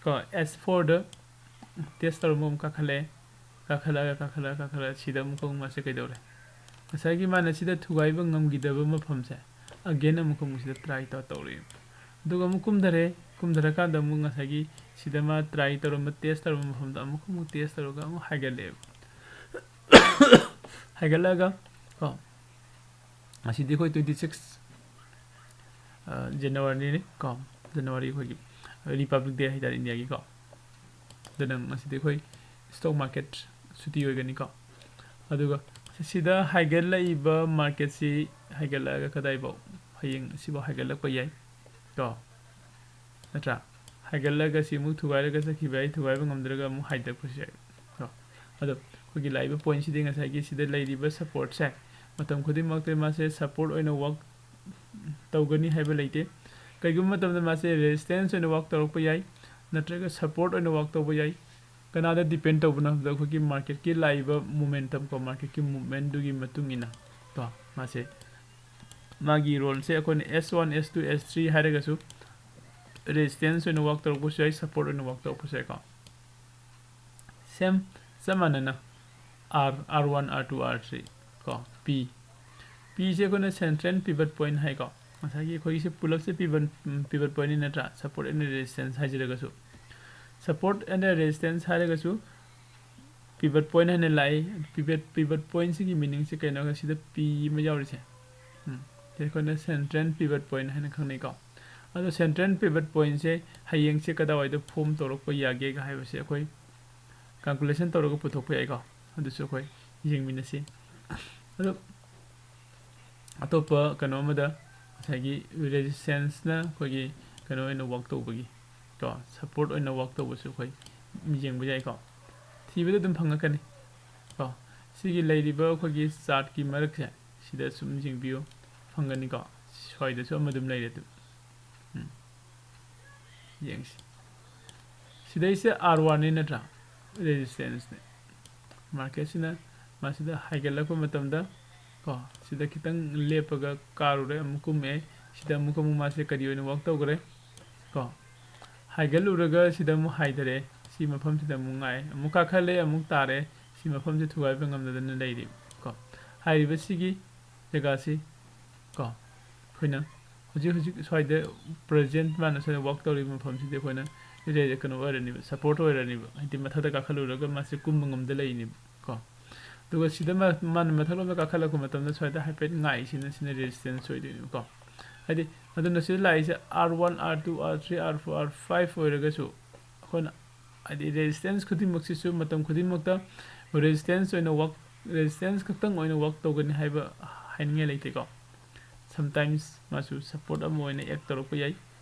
ꯀꯣ, ꯑꯦꯁ ꯐꯣꯔꯗ ꯇꯦꯁ ꯇꯧꯔꯝꯕ ꯑꯃꯨꯛ ꯀꯥꯈꯠꯂꯛꯑꯦ, ꯀꯥꯈꯠꯂꯛꯑꯒ, ꯀꯥꯈꯠꯂꯛꯑꯒ, ꯀꯥꯈꯠꯂꯛꯑꯒ, ꯁꯤꯗ ꯑꯃꯨꯛꯀ ꯑꯃꯨꯛ ꯃꯥꯁꯦ ꯀꯩꯗꯧꯔꯦ? ꯉꯁꯥꯏꯒꯤ ꯃꯥꯅ ꯁꯤꯗ ꯊꯨꯒꯥꯏꯕ ꯉꯝꯈꯤꯗꯕ ꯃꯐꯝꯁꯦ, ꯑꯒꯦꯟ ꯑꯃꯨꯛꯀ ꯑꯃꯨꯛ ꯁꯤꯗ ꯇ꯭ꯔꯥꯏ ꯇꯧꯔꯛꯑꯦ꯫ ꯑꯗꯨꯒ ꯑꯃꯨꯛ ꯀꯨꯝꯊꯔꯦ꯫ ꯀꯨꯝꯊꯔꯀꯥꯟꯗ ꯑꯃꯨꯛ ꯉꯁꯥꯏꯒꯤ ꯁꯤꯗ ꯃꯥ ꯇ꯭ꯔꯥꯏ ꯇꯧꯔꯝꯕ, ꯇꯦꯁ ꯇꯧꯔꯝꯕ ꯃꯐꯝꯗ ꯑꯃꯨꯛꯀ ꯑꯃꯨꯛ ꯇꯦꯁ ꯇꯧꯔꯒ ꯑꯃꯨꯛ ꯍꯥꯏꯒꯠꯂꯛꯑꯦꯕ꯫ ꯍꯥꯏꯒꯠꯂꯛꯑꯒ ꯀꯣ, ꯉꯁꯤꯗꯤ ꯑꯩꯈꯣꯏ ꯇ꯭ꯋꯦꯟꯇꯤ ꯁꯤꯛꯁ ꯖꯅꯋꯥꯔꯤꯅꯤ ꯀꯣ, ꯖꯅꯋꯥꯔꯤ ꯑꯩꯈꯣꯏꯒꯤ ꯔꯤꯄꯕ꯭ꯂꯤꯛ ꯗꯦ ꯍꯥꯏꯇꯥꯔꯦ ꯏꯟꯗꯤꯌꯥꯒꯤꯀꯣ꯫ ꯑꯗꯨꯅ ꯉꯁꯤꯗꯤ ꯑꯩꯈꯣꯏ ꯁ꯭ꯇꯣꯛ ꯃꯥꯔꯀꯦꯠ ꯁꯨꯇꯤ ꯑꯣꯏꯒꯅꯤꯀꯣ꯫ ꯑꯗꯨꯒ ꯁꯤꯗ ꯍꯥꯏꯒꯠꯂꯛꯏꯕ ꯃꯥꯔꯀꯦꯠꯁꯤ ꯍꯥꯏꯒꯠꯂꯛꯑꯒ ꯀꯗꯥꯏꯐꯥꯎ? ꯍꯌꯦꯡ ꯁꯤꯐꯥꯎ ꯍꯥꯏꯒꯠꯂꯛꯄ ꯌꯥꯏ ꯀꯣ, ꯅꯠꯇ꯭ꯔꯥ? ꯍꯥꯏꯒꯠꯂꯒ ꯁꯤ ꯑꯃꯨꯛ ꯊꯨꯒꯥꯏꯔꯒ ꯆꯠꯈꯤꯕ ꯌꯥꯏ, ꯊꯨꯒꯥꯏꯕ ꯉꯝꯗ꯭ꯔꯒ ꯑꯃꯨꯛ ꯍꯥꯏꯊꯔꯛꯄꯁꯨ ꯌꯥꯏ ꯀꯣ꯫ ꯑꯗꯣ ꯑꯩꯈꯣꯏꯒꯤ ꯂꯥꯛꯏꯕ ꯄꯣꯏꯟꯁꯤꯗꯤ ꯉꯁꯥꯏꯒꯤ ꯁꯤꯗ ꯂꯩꯔꯤꯕ ꯁꯞꯄꯣꯔꯠꯁꯦ ꯃꯇꯝ ꯈꯨꯗꯤꯡꯃꯛꯇ ꯃꯥꯁꯦ ꯁꯞꯄꯣꯔꯠ ꯑꯣꯏꯅ ꯋꯥꯛ ꯇꯧꯒꯅꯤ ꯍꯥꯏꯕ ꯂꯩꯇꯦ꯫ ꯀꯩꯒꯨꯝꯕ ꯃꯇꯝꯗ ꯃꯥꯁꯦ ꯔꯦꯁꯤꯁꯇꯦꯟꯁ ꯑꯣꯏꯅ ꯋꯥꯛ ꯇꯧꯔꯛꯄ ꯌꯥꯏ, ꯅꯠꯇ꯭ꯔꯒ ꯁꯞꯄꯣꯔꯠ ꯑꯣꯏꯅ ꯋꯥꯛ ꯇꯧꯕ ꯌꯥꯏ꯫ ꯀꯅꯥꯗ ꯗꯤꯄꯦꯟ ꯇꯧꯕꯅꯣ ꯍꯥꯏꯕꯗ ꯑꯩꯈꯣꯏꯒꯤ ꯃꯥꯔꯀꯦꯠꯀꯤ ꯂꯥꯛꯏꯕ ꯃꯣꯃꯦꯟꯇꯝ ꯀꯣ, ꯃꯥꯔꯀꯦꯠꯀꯤ ꯃꯨꯞꯃꯦꯟꯗꯨꯒꯤ ꯃꯇꯨꯡ ꯏꯟꯅ ꯀꯣ, ꯃꯥꯁꯦ ꯃꯥꯒꯤ ꯔꯣꯜꯁꯦ ꯑꯩꯈꯣꯏꯅ ꯑꯦꯁ one, S two, S three ꯍꯥꯏꯔꯒꯁꯨ ꯔꯦꯁꯤꯁꯇꯦꯟꯁ ꯑꯣꯏꯅ ꯋꯥꯛ ꯇꯧꯔꯛꯄꯁꯨ ꯌꯥꯏ, ꯁꯞꯄꯣꯔꯠ ꯑꯣꯏꯅ ꯋꯥꯛ ꯇꯧꯔꯛꯄꯁꯨ ꯌꯥꯏꯀꯣ꯫ ꯁꯦꯝ ꯆꯞ ꯃꯥꯟꯅꯅ R, R one, R two, R three ꯀꯣ, ꯄꯤ꯫ ꯄꯤꯁꯦ ꯑꯩꯈꯣꯏꯅ ꯁꯦꯟꯇ꯭ꯔꯦꯜ ꯄꯤꯚꯠ ꯄꯣꯏꯟ ꯍꯥꯏꯀꯣ꯫ ꯉꯁꯥꯏꯒꯤ ꯑꯩꯈꯣꯏꯒꯤꯁꯦ ꯄꯨꯂꯞꯁꯦ ꯄꯤꯚꯠ, ꯄꯤꯚꯠ ꯄꯣꯏꯟꯅꯤ ꯅꯠꯇ꯭ꯔꯥ? ꯁꯞꯄꯣꯔꯠ ꯑꯦꯟ ꯔꯦꯁꯤꯁꯇꯦꯟꯁ ꯍꯥꯏꯖꯔꯒꯁꯨ, ꯁꯞꯄꯣꯔꯠ ꯑꯦꯟ ꯔꯦꯁꯤꯁꯇꯦꯟꯁ ꯍꯥꯏꯔꯒꯁꯨ ꯄꯤꯚꯠ ꯄꯣꯏꯟ ꯍꯥꯏꯅ ꯂꯥꯛꯏ꯫ ꯄꯤꯚꯠ, ꯄꯤꯚꯠ ꯄꯣꯏꯟꯁꯤꯒꯤ ꯃꯤꯅꯤꯡꯁꯦ ꯀꯩꯅꯣ ꯍꯥꯏꯔꯒ ꯁꯤꯗ ꯄꯤ ꯑꯃ ꯌꯥꯎꯔꯤꯁꯦ, ꯎꯝ, ꯁꯤ ꯑꯩꯈꯣꯏꯅ ꯁꯦꯟꯇ꯭ꯔꯦꯜ ꯄꯤꯚꯠ ꯄꯣꯏꯟ ꯍꯥꯏꯅ ꯈꯪꯅꯩꯀꯣ꯫ ꯑꯗꯣ ꯁꯦꯟꯇ꯭ꯔꯦꯜ ꯄꯤꯚꯠ ꯄꯣꯏꯟꯁꯦ ꯍꯌꯦꯡꯁꯦ ꯀꯗꯥꯏꯋꯥꯏꯗ ꯐꯣꯝ ꯇꯧꯔꯛꯄ ꯌꯥꯒꯦꯒ ꯍꯥꯏꯕꯁꯦ ꯑꯩꯈꯣꯏ ꯀꯥꯜꯀꯨꯂꯦꯁꯟ ꯇꯧꯔꯒ ꯄꯨꯊꯣꯛꯄ ꯌꯥꯏꯀꯣ꯫ ꯑꯗꯨꯁꯨ ꯑꯩꯈꯣꯏ ꯌꯦꯡꯃꯤꯟꯅꯁꯤ꯫ ꯑꯗꯣ ꯑꯇꯣꯞꯄ ꯀꯩꯅꯣ ꯑꯃꯗ ꯉꯁꯥꯏꯒꯤ ꯔꯦꯁꯤꯁꯇꯦꯟꯁꯅ ꯑꯩꯈꯣꯏꯒꯤ ꯀꯩꯅꯣ ꯑꯣꯏꯅ ꯋꯥꯛ ꯇꯧꯕꯒꯤ ꯀꯣ, ꯁꯞꯄꯣꯔꯠ ꯑꯣꯏꯅ ꯋꯥꯛ ꯇꯧꯕꯁꯨ ꯑꯩꯈꯣꯏ ꯌꯦꯡꯕ ꯌꯥꯏꯀꯣ꯫ ꯊꯤꯕꯗ ꯑꯗꯨꯝ ꯐꯪꯉꯛꯀꯅꯤ ꯀꯣ꯫ ꯁꯤꯒꯤ ꯂꯩꯔꯤꯕ ꯑꯩꯈꯣꯏꯒꯤ ꯆꯥꯔꯠꯀꯤ ꯃꯔꯛꯁꯦ ꯁꯤꯗ ꯁꯨꯝ ꯌꯦꯡꯕꯤꯌꯨ, ꯐꯪꯒꯅꯤꯀꯣ꯫ ꯁ꯭ꯋꯥꯏꯗꯁꯨ ꯑꯃ ꯑꯗꯨꯝ ꯂꯩꯔꯦ ꯑꯗꯨ꯫ ꯎꯝ꯫ ꯌꯦꯡꯁꯤ꯫ ꯁꯤꯗꯩꯁꯦ ꯑꯥꯔ ꯋꯥꯟꯅꯤ ꯅꯠꯇ꯭ꯔꯥ? ꯔꯦꯁꯤꯁꯇꯦꯟꯁꯅꯦ꯫ ꯃꯥꯔꯀꯦꯠꯁꯤꯅ ꯃꯁꯤꯗ ꯍꯥꯏꯒꯠꯂꯛꯄ ꯃꯇꯝꯗ ꯀꯣ, ꯁꯤꯗ ꯈꯤꯇꯪ ꯂꯦꯞꯄꯒ ꯀꯥꯔꯨꯔꯦ, ꯑꯃꯨꯛ ꯀꯨꯝꯃꯛꯑꯦ꯫ ꯁꯤꯗ ꯑꯃꯨꯛ, ꯑꯃꯨꯛ ꯃꯥꯁꯦ ꯀꯔꯤ ꯑꯣꯏꯅ ꯋꯥꯛ ꯇꯧꯈ꯭ꯔꯦ ꯀꯣ? ꯍꯥꯏꯒꯠꯂꯨꯔꯒ ꯁꯤꯗ ꯑꯃꯨꯛ ꯍꯥꯏꯊꯔꯦ꯫ ꯁꯤ ꯃꯐꯝꯁꯤꯗ ꯑꯃꯨꯛ ꯉꯥꯏ, ꯑꯃꯨꯛ ꯀꯥꯈꯠꯂꯦ, ꯑꯃꯨꯛ ꯇꯥꯔꯦ꯫ ꯁꯤ ꯃꯐꯝꯁꯦ ꯊꯨꯒꯥꯏꯕ ꯉꯝꯗꯗꯅ ꯂꯩꯔꯤ ꯀꯣ꯫ ꯍꯥꯏꯔꯤꯕ ꯁꯤꯒꯤ ꯖꯒꯥꯁꯤ ꯀꯣ, ꯑꯩꯈꯣꯏꯅ ꯍꯧꯖꯤꯛ ꯍꯧꯖꯤꯛ ꯁ꯭ꯋꯥꯏꯗ present ꯃꯥꯅ ꯁ꯭ꯋꯥꯏꯗ ꯋꯥꯛ ꯇꯧꯔꯤꯕ ꯃꯐꯝꯁꯤꯗꯤ ꯑꯩꯈꯣꯏꯅ ꯔꯦ-, ꯀꯩꯅꯣ ꯑꯣꯏꯔꯅꯤꯕ, ꯁꯞꯄꯣꯔꯠ ꯑꯣꯏꯔꯅꯤꯕ꯫ ꯍꯥꯏꯗꯤ ꯃꯊꯛꯇ ꯀꯥꯈꯠꯂꯨꯔꯒ ꯃꯥꯁꯦ ꯀꯨꯝꯕ ꯉꯝꯗ ꯂꯩꯅꯤꯕ ꯀꯣ꯫ ꯑꯗꯨꯒ ꯁꯤꯗ ꯃꯥ-, ꯃꯥꯅ ꯃꯊꯛꯂꯣꯝꯗ ꯀꯥꯈꯠꯂꯛꯄ ꯃꯇꯝꯗ ꯁ꯭ꯋꯥꯏꯗ ꯍꯥꯏꯐꯦꯠ ꯉꯥꯏꯁꯤꯅ, ꯁꯤꯅ ꯔꯦꯖꯤꯁꯇꯦꯟꯁ ꯑꯣꯏꯗꯣꯏꯅꯦꯕꯀꯣ꯫ ꯍꯥꯏꯗꯤ ꯑꯗꯨꯅ ꯁꯤꯗ ꯂꯥꯛꯏꯁꯦ R one, R two, R three, R four, R five ꯑꯣꯏꯔꯒꯁꯨ ꯑꯩꯈꯣꯏꯅ ꯍꯥꯏꯗꯤ ꯔꯦꯖꯤꯁꯇꯦꯟꯁ ꯈꯨꯗꯤꯡꯃꯛꯁꯤꯁꯨ ꯃꯇꯝ ꯈꯨꯗꯤꯡꯃꯛꯇ ꯔꯦꯖꯤꯁꯇꯦꯟꯁ ꯑꯣꯏꯅ ꯋꯥꯛ, ꯔꯦꯖꯤꯁꯇꯦꯟꯁ ꯈꯛꯇꯪ ꯑꯣꯏꯅ ꯋꯥꯛ ꯇꯧꯒꯅꯤ ꯍꯥꯏꯕ ꯍꯥꯏꯅꯤꯡꯉꯥꯏ ꯂꯩꯇꯦꯀꯣ꯫ Sometimes ꯃꯥꯁꯨ ꯁꯞꯄꯣꯔꯠ ꯑꯃ ꯑꯣꯏꯅ ꯑꯦꯛ ꯇꯧꯔꯛꯄ ꯌꯥꯏ,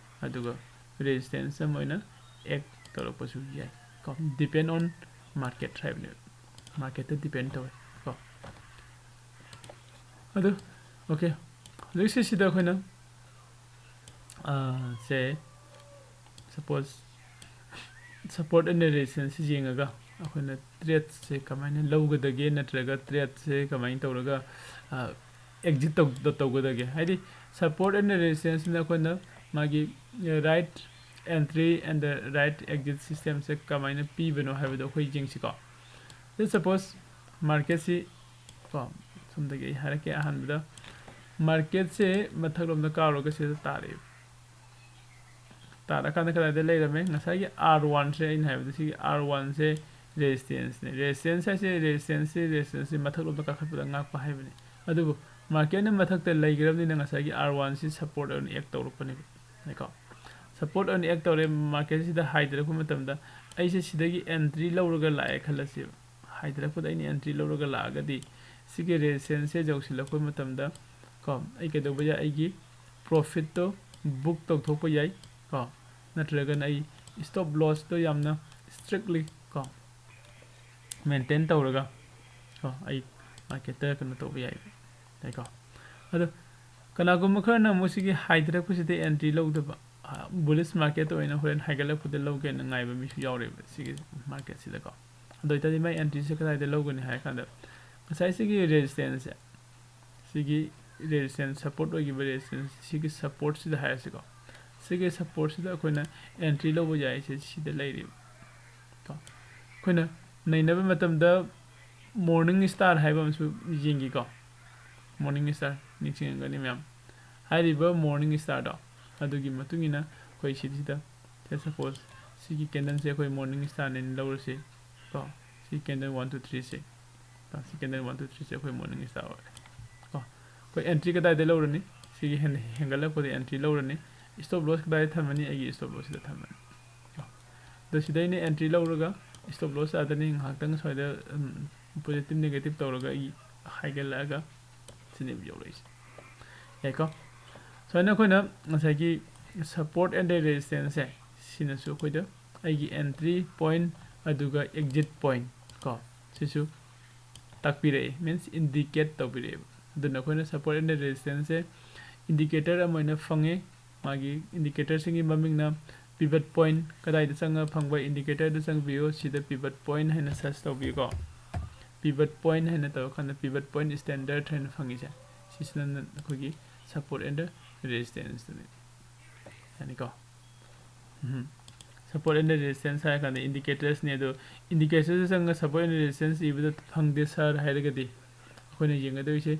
ꯑꯗꯨꯒ ꯔꯦꯖꯤꯁꯇꯦꯟꯁ ꯑꯃ ꯑꯣꯏꯅ ꯑꯦꯛ ꯇꯧꯔꯛꯄꯁꯨ ꯌꯥꯏ ꯀꯣ꯫ Depend on market ꯍꯥꯏꯕꯅꯦꯕ, ꯃꯥꯔꯀꯦꯠꯇ ꯗꯤꯄꯦꯟ ꯇꯧꯋꯦ ꯀꯣ꯫ ꯑꯗꯨ ꯑꯣꯀꯦ, ꯍꯧꯖꯤꯛꯁꯤ ꯁꯤꯗ ꯑꯩꯈꯣꯏꯅ, ꯑꯥ, ꯁꯦ ꯁꯄꯣꯁ ꯁꯞꯄꯣꯔꯠ ꯑꯦꯟ ꯔꯦꯖꯤꯁꯇꯦꯟꯁꯁꯤ ꯌꯦꯡꯉꯒ ꯑꯩꯈꯣꯏꯅ ꯇ꯭ꯔꯦꯠꯁꯦ ꯀꯃꯥꯏꯅ ꯂꯧꯒꯗꯒꯦ, ꯅꯠꯇ꯭ꯔꯒ ꯇ꯭ꯔꯦꯠꯁꯦ ꯀꯃꯥꯏꯅ ꯇꯧꯔꯒ ꯑꯦꯛꯖꯤꯠ ꯇꯧ-, ꯇꯧꯒꯗꯒꯦ? ꯍꯥꯏꯗꯤ support and resistance ꯁꯤꯅ ꯑꯩꯈꯣꯏꯅ ꯃꯥꯒꯤ right entry and the right exit system ꯁꯦ ꯀꯃꯥꯏꯅ ꯄꯤꯕꯅꯣ ꯍꯥꯏꯕꯗꯣ ꯑꯩꯈꯣꯏ ꯌꯦꯡꯁꯤꯀꯣ꯫ Let's suppose ꯃꯥꯔꯀꯦꯠꯁꯤ ꯀꯣ, ꯁꯣꯝꯗꯒꯤ ꯑꯩ ꯍꯥꯏꯔꯛꯀꯦ꯫ ꯑꯍꯥꯟꯕꯗ ꯃꯥꯔꯀꯦꯠꯁꯦ ꯃꯊꯛꯂꯣꯝꯗ ꯀꯥꯔꯨꯔꯒ ꯁꯤꯗ ꯇꯥꯔꯛꯑꯦꯕ꯫ ꯇꯥꯔꯀꯥꯟꯗ ꯀꯗꯥꯏꯗ ꯂꯩꯔꯝꯃꯦ? ꯉꯁꯥꯏꯒꯤ ꯑꯥꯔ ꯋꯥꯟꯁꯦ, ꯑꯩꯅ ꯍꯥꯏꯕꯗ ꯁꯤꯒꯤ ꯑꯥꯔ ꯋꯥꯟꯁꯦ ꯔꯦꯖꯤꯁꯇꯦꯟꯁꯅꯦ꯫ ꯔꯦꯖꯤꯁꯇꯦꯟꯁ ꯍꯥꯏꯁꯦ, ꯔꯦꯖꯤꯁꯇꯦꯟꯁꯁꯤ, ꯔꯦꯖꯤꯁꯇꯦꯟꯁꯁꯤ ꯃꯊꯛꯂꯣꯝꯗ ꯀꯥꯈꯠꯄꯗ ꯉꯥꯛꯄ ꯍꯥꯏꯕꯅꯤ꯫ ꯑꯗꯨꯕꯨ ꯃꯥꯔꯀꯦꯠꯅ ꯃꯊꯛꯇ ꯂꯩꯈ꯭ꯔꯕꯅꯤꯅ ꯉꯁꯥꯏꯒꯤ ꯑꯥꯔ ꯋꯥꯟꯁꯤ ꯁꯞꯄꯣꯔꯠ ꯑꯣꯏꯅ ꯑꯦꯛ ꯇꯧꯔꯛꯄꯅꯦꯕ꯫ ꯀꯣ, ꯁꯞꯄꯣꯔꯠ ꯑꯣꯏꯅ ꯑꯦꯛ ꯇꯧꯔꯦ, ꯃꯥꯔꯀꯦꯠꯁꯤꯗ ꯍꯥꯏꯊꯔꯛꯄ ꯃꯇꯝꯗ ꯑꯩꯁꯦ ꯁꯤꯗꯒꯤ ꯑꯦꯟꯇ꯭ꯔꯤ ꯂꯧꯔꯒ ꯂꯥꯛꯑꯦ ꯈꯜꯂꯁꯦꯕ꯫ ꯍꯥꯏꯊꯔꯛꯄꯗ ꯑꯩꯅ ꯑꯦꯟꯇ꯭ꯔꯤ ꯂꯧꯔꯒ ꯂꯥꯛꯑꯒꯗꯤ ꯁꯤꯒꯤ ꯔꯦꯖꯤꯁꯇꯦꯟꯁꯁꯦ ꯌꯧꯁꯤꯜꯂꯛꯄ ꯃꯇꯝꯗ ꯀꯣ, ꯑꯩ ꯀꯩꯗꯧꯕ ꯌꯥꯏ? ꯑꯩꯒꯤ ꯄ꯭ꯔꯣꯐꯤꯠꯇꯣ ꯕꯨꯛ ꯇꯧꯊꯣꯛꯄ ꯌꯥꯏ ꯀꯣ, ꯅꯠꯇ꯭ꯔꯒꯅ ꯑꯩ ꯁ꯭ꯇꯣꯞ ꯂꯣꯁꯇꯣ ꯌꯥꯝꯅ ꯏꯁꯇ꯭ꯔꯤꯛꯂꯤ ꯀꯣ, ꯃꯦꯟꯇꯦꯟ ꯇꯧꯔꯒ ꯀꯣ, ꯑꯩ ꯃꯥꯔꯀꯦꯠꯇ ꯀꯩꯅꯣ ꯇꯧꯕ ꯌꯥꯏ, ꯌꯥꯏꯀꯣ꯫ ꯑꯗꯣ ꯀꯅꯥꯒꯨꯝꯕ ꯈꯔꯅ ꯑꯃꯨꯛ ꯁꯤꯒꯤ ꯍꯥꯏꯊꯔꯛꯄꯁꯤꯗ ꯑꯦꯟꯇ꯭ꯔꯤ ꯂꯧꯗꯕ, ꯕꯨꯂꯤꯁ ꯃꯥꯔꯀꯦꯠꯇ ꯑꯣꯏꯅ ꯍꯣꯔꯦꯟ ꯍꯥꯏꯒꯠꯂꯛꯄꯗ ꯂꯧꯒꯦꯅ ꯉꯥꯏꯕ ꯃꯤꯁꯨ ꯌꯥꯎꯔꯦꯕ ꯁꯤꯒꯤ ꯃꯥꯔꯀꯦꯠꯁꯤꯗꯀꯣ꯫ ꯑꯗꯨ ꯑꯣꯏꯇꯥꯔꯗꯤ ꯃꯥꯏ ꯑꯦꯟꯇ꯭ꯔꯤꯁꯦ ꯀꯗꯥꯏꯗ ꯂꯧꯒꯅꯤ ꯍꯥꯏ ꯀꯥꯟꯗ, ꯉꯁꯥꯏ ꯁꯤꯒꯤ ꯔꯦꯖꯤꯁꯇꯦꯟꯁꯁꯦ, ꯁꯤꯒꯤ ꯔꯦꯖꯤꯁꯇꯦꯟꯁ, ꯁꯞꯄꯣꯔꯠ ꯑꯣꯏꯈꯤꯕ ꯔꯦꯖꯤꯁꯇꯦꯟꯁ, ꯁꯤꯒꯤ ꯁꯞꯄꯣꯔꯠꯁꯤꯗ ꯍꯥꯏꯔꯁꯤꯀꯣ, ꯁꯤꯒꯤ ꯁꯞꯄꯣꯔꯠꯁꯤꯗ ꯑꯩꯈꯣꯏꯅ ꯑꯦꯟꯇ꯭ꯔꯤ ꯂꯧꯕ ꯌꯥꯏꯁꯦ ꯁꯤꯗ ꯂꯩꯔꯤꯕ ꯀꯣ꯫ ꯑꯩꯈꯣꯏꯅ ꯅꯩꯅꯕ ꯃꯇꯝꯗ ꯃꯣꯔꯅꯤꯡ ꯁ꯭ꯇꯥꯔ ꯍꯥꯏꯕ ꯑꯃꯁꯨ ꯌꯦꯡꯈꯤꯀꯣ꯫ ꯃꯣꯔꯅꯤꯡ ꯁ꯭ꯇꯥꯔ ꯅꯤꯡꯁꯤꯡꯉꯝꯒꯅꯤ ꯃꯌꯥꯝ꯫ ꯍꯥꯏꯔꯤꯕ ꯃꯣꯔꯅꯤꯡ ꯁ꯭ꯇꯥꯔꯗꯣ ꯑꯗꯨꯒꯤ ꯃꯇꯨꯡ ꯏꯟꯅ ꯑꯩꯈꯣꯏ ꯁꯤꯁꯤꯗ, ꯁꯦ ꯁꯄꯣꯁ ꯁꯤꯒꯤ ꯀꯦꯟꯗꯜꯁꯦ ꯑꯩꯈꯣꯏ ꯃꯣꯔꯅꯤꯡ ꯁ꯭ꯇꯥꯔꯅꯦꯅ ꯂꯧꯔꯁꯤ ꯀꯣ꯫ ꯁꯤ ꯀꯦꯟꯗꯜ ꯋꯥꯟ ꯇꯨ ꯊ꯭ꯔꯤꯁꯦ ꯀꯣ꯫ ꯁꯤ ꯀꯦꯟꯗꯜ ꯋꯥꯟ ꯇꯨ ꯊ꯭ꯔꯤꯁꯦ ꯑꯩꯈꯣꯏ ꯃꯣꯔꯅꯤꯡ ꯁ꯭ꯇꯥꯔ ꯑꯣꯏꯔꯦ ꯀꯣ꯫ ꯑꯩꯈꯣꯏ ꯑꯦꯟꯇ꯭ꯔꯤ ꯀꯗꯥꯏꯗ ꯂꯧꯔꯅꯤ? ꯁꯤꯒꯤ ꯍꯦꯟ ꯍꯦꯟꯒꯠꯂꯛꯄꯗ ꯑꯦꯟꯇ꯭ꯔꯤ ꯂꯧꯔꯅꯤ꯫ ꯁ꯭ꯇꯣꯞ ꯂꯣꯁ ꯀꯗꯥꯏꯗ ꯊꯝꯃꯅꯤ? ꯑꯩꯒꯤ ꯁ꯭ꯇꯣꯞ ꯂꯣꯁꯁꯤꯗ ꯊꯝꯃꯅꯤ ꯀꯣ꯫ ꯑꯗꯣ ꯁꯤꯗ ꯑꯩꯅ ꯑꯦꯟꯇ꯭ꯔꯤ ꯂꯧꯔꯒ ꯁ꯭ꯇꯣꯞ ꯂꯣꯁ ꯑꯥꯗꯅꯤ ꯉꯥꯏꯍꯥꯛꯇꯪ ꯁ꯭ꯋꯥꯏꯗ ꯄꯣꯖꯤꯇꯤꯚ ꯅꯦꯒꯦꯇꯤꯚ ꯇꯧꯔꯒ ꯑꯩ ꯍꯥꯏꯒꯠꯂꯛꯑꯒ ꯁꯤꯅꯦꯕ ꯌꯧꯔꯛꯏꯁꯦ꯫ ꯌꯥꯏꯀꯣ? ꯁꯨꯃꯥꯏꯅ ꯑꯩꯈꯣꯏꯅ ꯉꯁꯥꯏꯒꯤ ꯁꯄꯣꯔꯠ ꯑꯦꯟ ꯗ ꯔꯦꯖꯤꯁꯇꯦꯟꯁꯁꯦ, ꯁꯤꯅꯁꯨ ꯑꯩꯈꯣꯏꯗ ꯑꯩꯒꯤ ꯑꯦꯟꯇ꯭ꯔꯤ ꯄꯣꯏꯟꯠ ꯑꯗꯨꯒ ꯑꯦꯛꯖꯤꯠ ꯄꯣꯏꯟꯠ ꯀꯣ, ꯁꯤꯁꯨ ꯇꯥꯛꯄꯤꯔꯛꯑꯦ, ꯃꯤꯟꯁ ꯏꯟꯗꯤꯀꯦꯠ ꯇꯧꯕꯤꯔꯛꯑꯦꯕ꯫ ꯑꯗꯨꯅ ꯑꯩꯈꯣꯏꯅ ꯁꯄꯣꯔꯠ ꯑꯦꯟ ꯗ ꯔꯦꯖꯤꯁꯇꯦꯟꯁꯁꯦ ꯏꯟꯗꯤꯀꯦꯇꯔ ꯑꯃ ꯑꯣꯏꯅ ꯐꯪꯉꯦ꯫ ꯃꯥꯒꯤ ꯏꯟꯗꯤꯀꯦꯇꯔꯁꯤꯡꯒꯤ ꯃꯃꯤꯡꯅ ꯄꯤꯚꯠ ꯄꯣꯏꯟꯠ, ꯀꯗꯥꯏꯗ ꯆꯪꯉꯒ ꯐꯪꯕ? ꯏꯟꯗꯤꯀꯦꯇꯔꯗ ꯆꯪꯕꯤꯌꯨ꯫ ꯁꯤꯗ ꯄꯤꯚꯠ ꯄꯣꯏꯟꯠ ꯍꯥꯏꯅ ꯁꯔꯆ ꯇꯧꯕꯤꯌꯨꯀꯣ꯫ ꯄꯤꯚꯠ ꯄꯣꯏꯟꯠ ꯍꯥꯏꯅ ꯇꯧꯔꯀꯥꯟꯗ ꯄꯤꯚꯠ ꯄꯣꯏꯟꯠ ꯁ꯭ꯇꯦꯟꯗꯔꯠ ꯍꯥꯏꯅ ꯐꯪꯉꯤꯁꯦ, ꯁꯤꯁꯤꯅ ꯑꯩꯈꯣꯏꯒꯤ ꯁꯄꯣꯔꯠ ꯑꯦꯟ ꯗ ꯔꯦꯖꯤꯁꯇꯦꯟꯁꯇꯨꯅꯤ꯫ ꯌꯥꯅꯤꯀꯣ? Um. Support and the resistance ꯍꯥꯏꯔ ꯀꯥꯟꯗ ꯏꯟꯗꯤꯀꯦꯇꯔꯁꯅꯤ꯫ ꯑꯗꯣ ꯏꯟꯗꯤꯀꯦꯇꯔꯁꯇ ꯆꯪꯉꯒ ꯁꯄꯣꯔꯠ ꯑꯦꯟ ꯗ ꯔꯦꯖꯤꯁꯇꯦꯟꯁ ꯏꯕꯗ ꯐꯪꯗꯦ ꯁꯥꯔ ꯍꯥꯏꯔꯒꯗꯤ ꯑꯩꯈꯣꯏꯅ ꯌꯦꯡꯒꯗꯣꯏꯁꯦ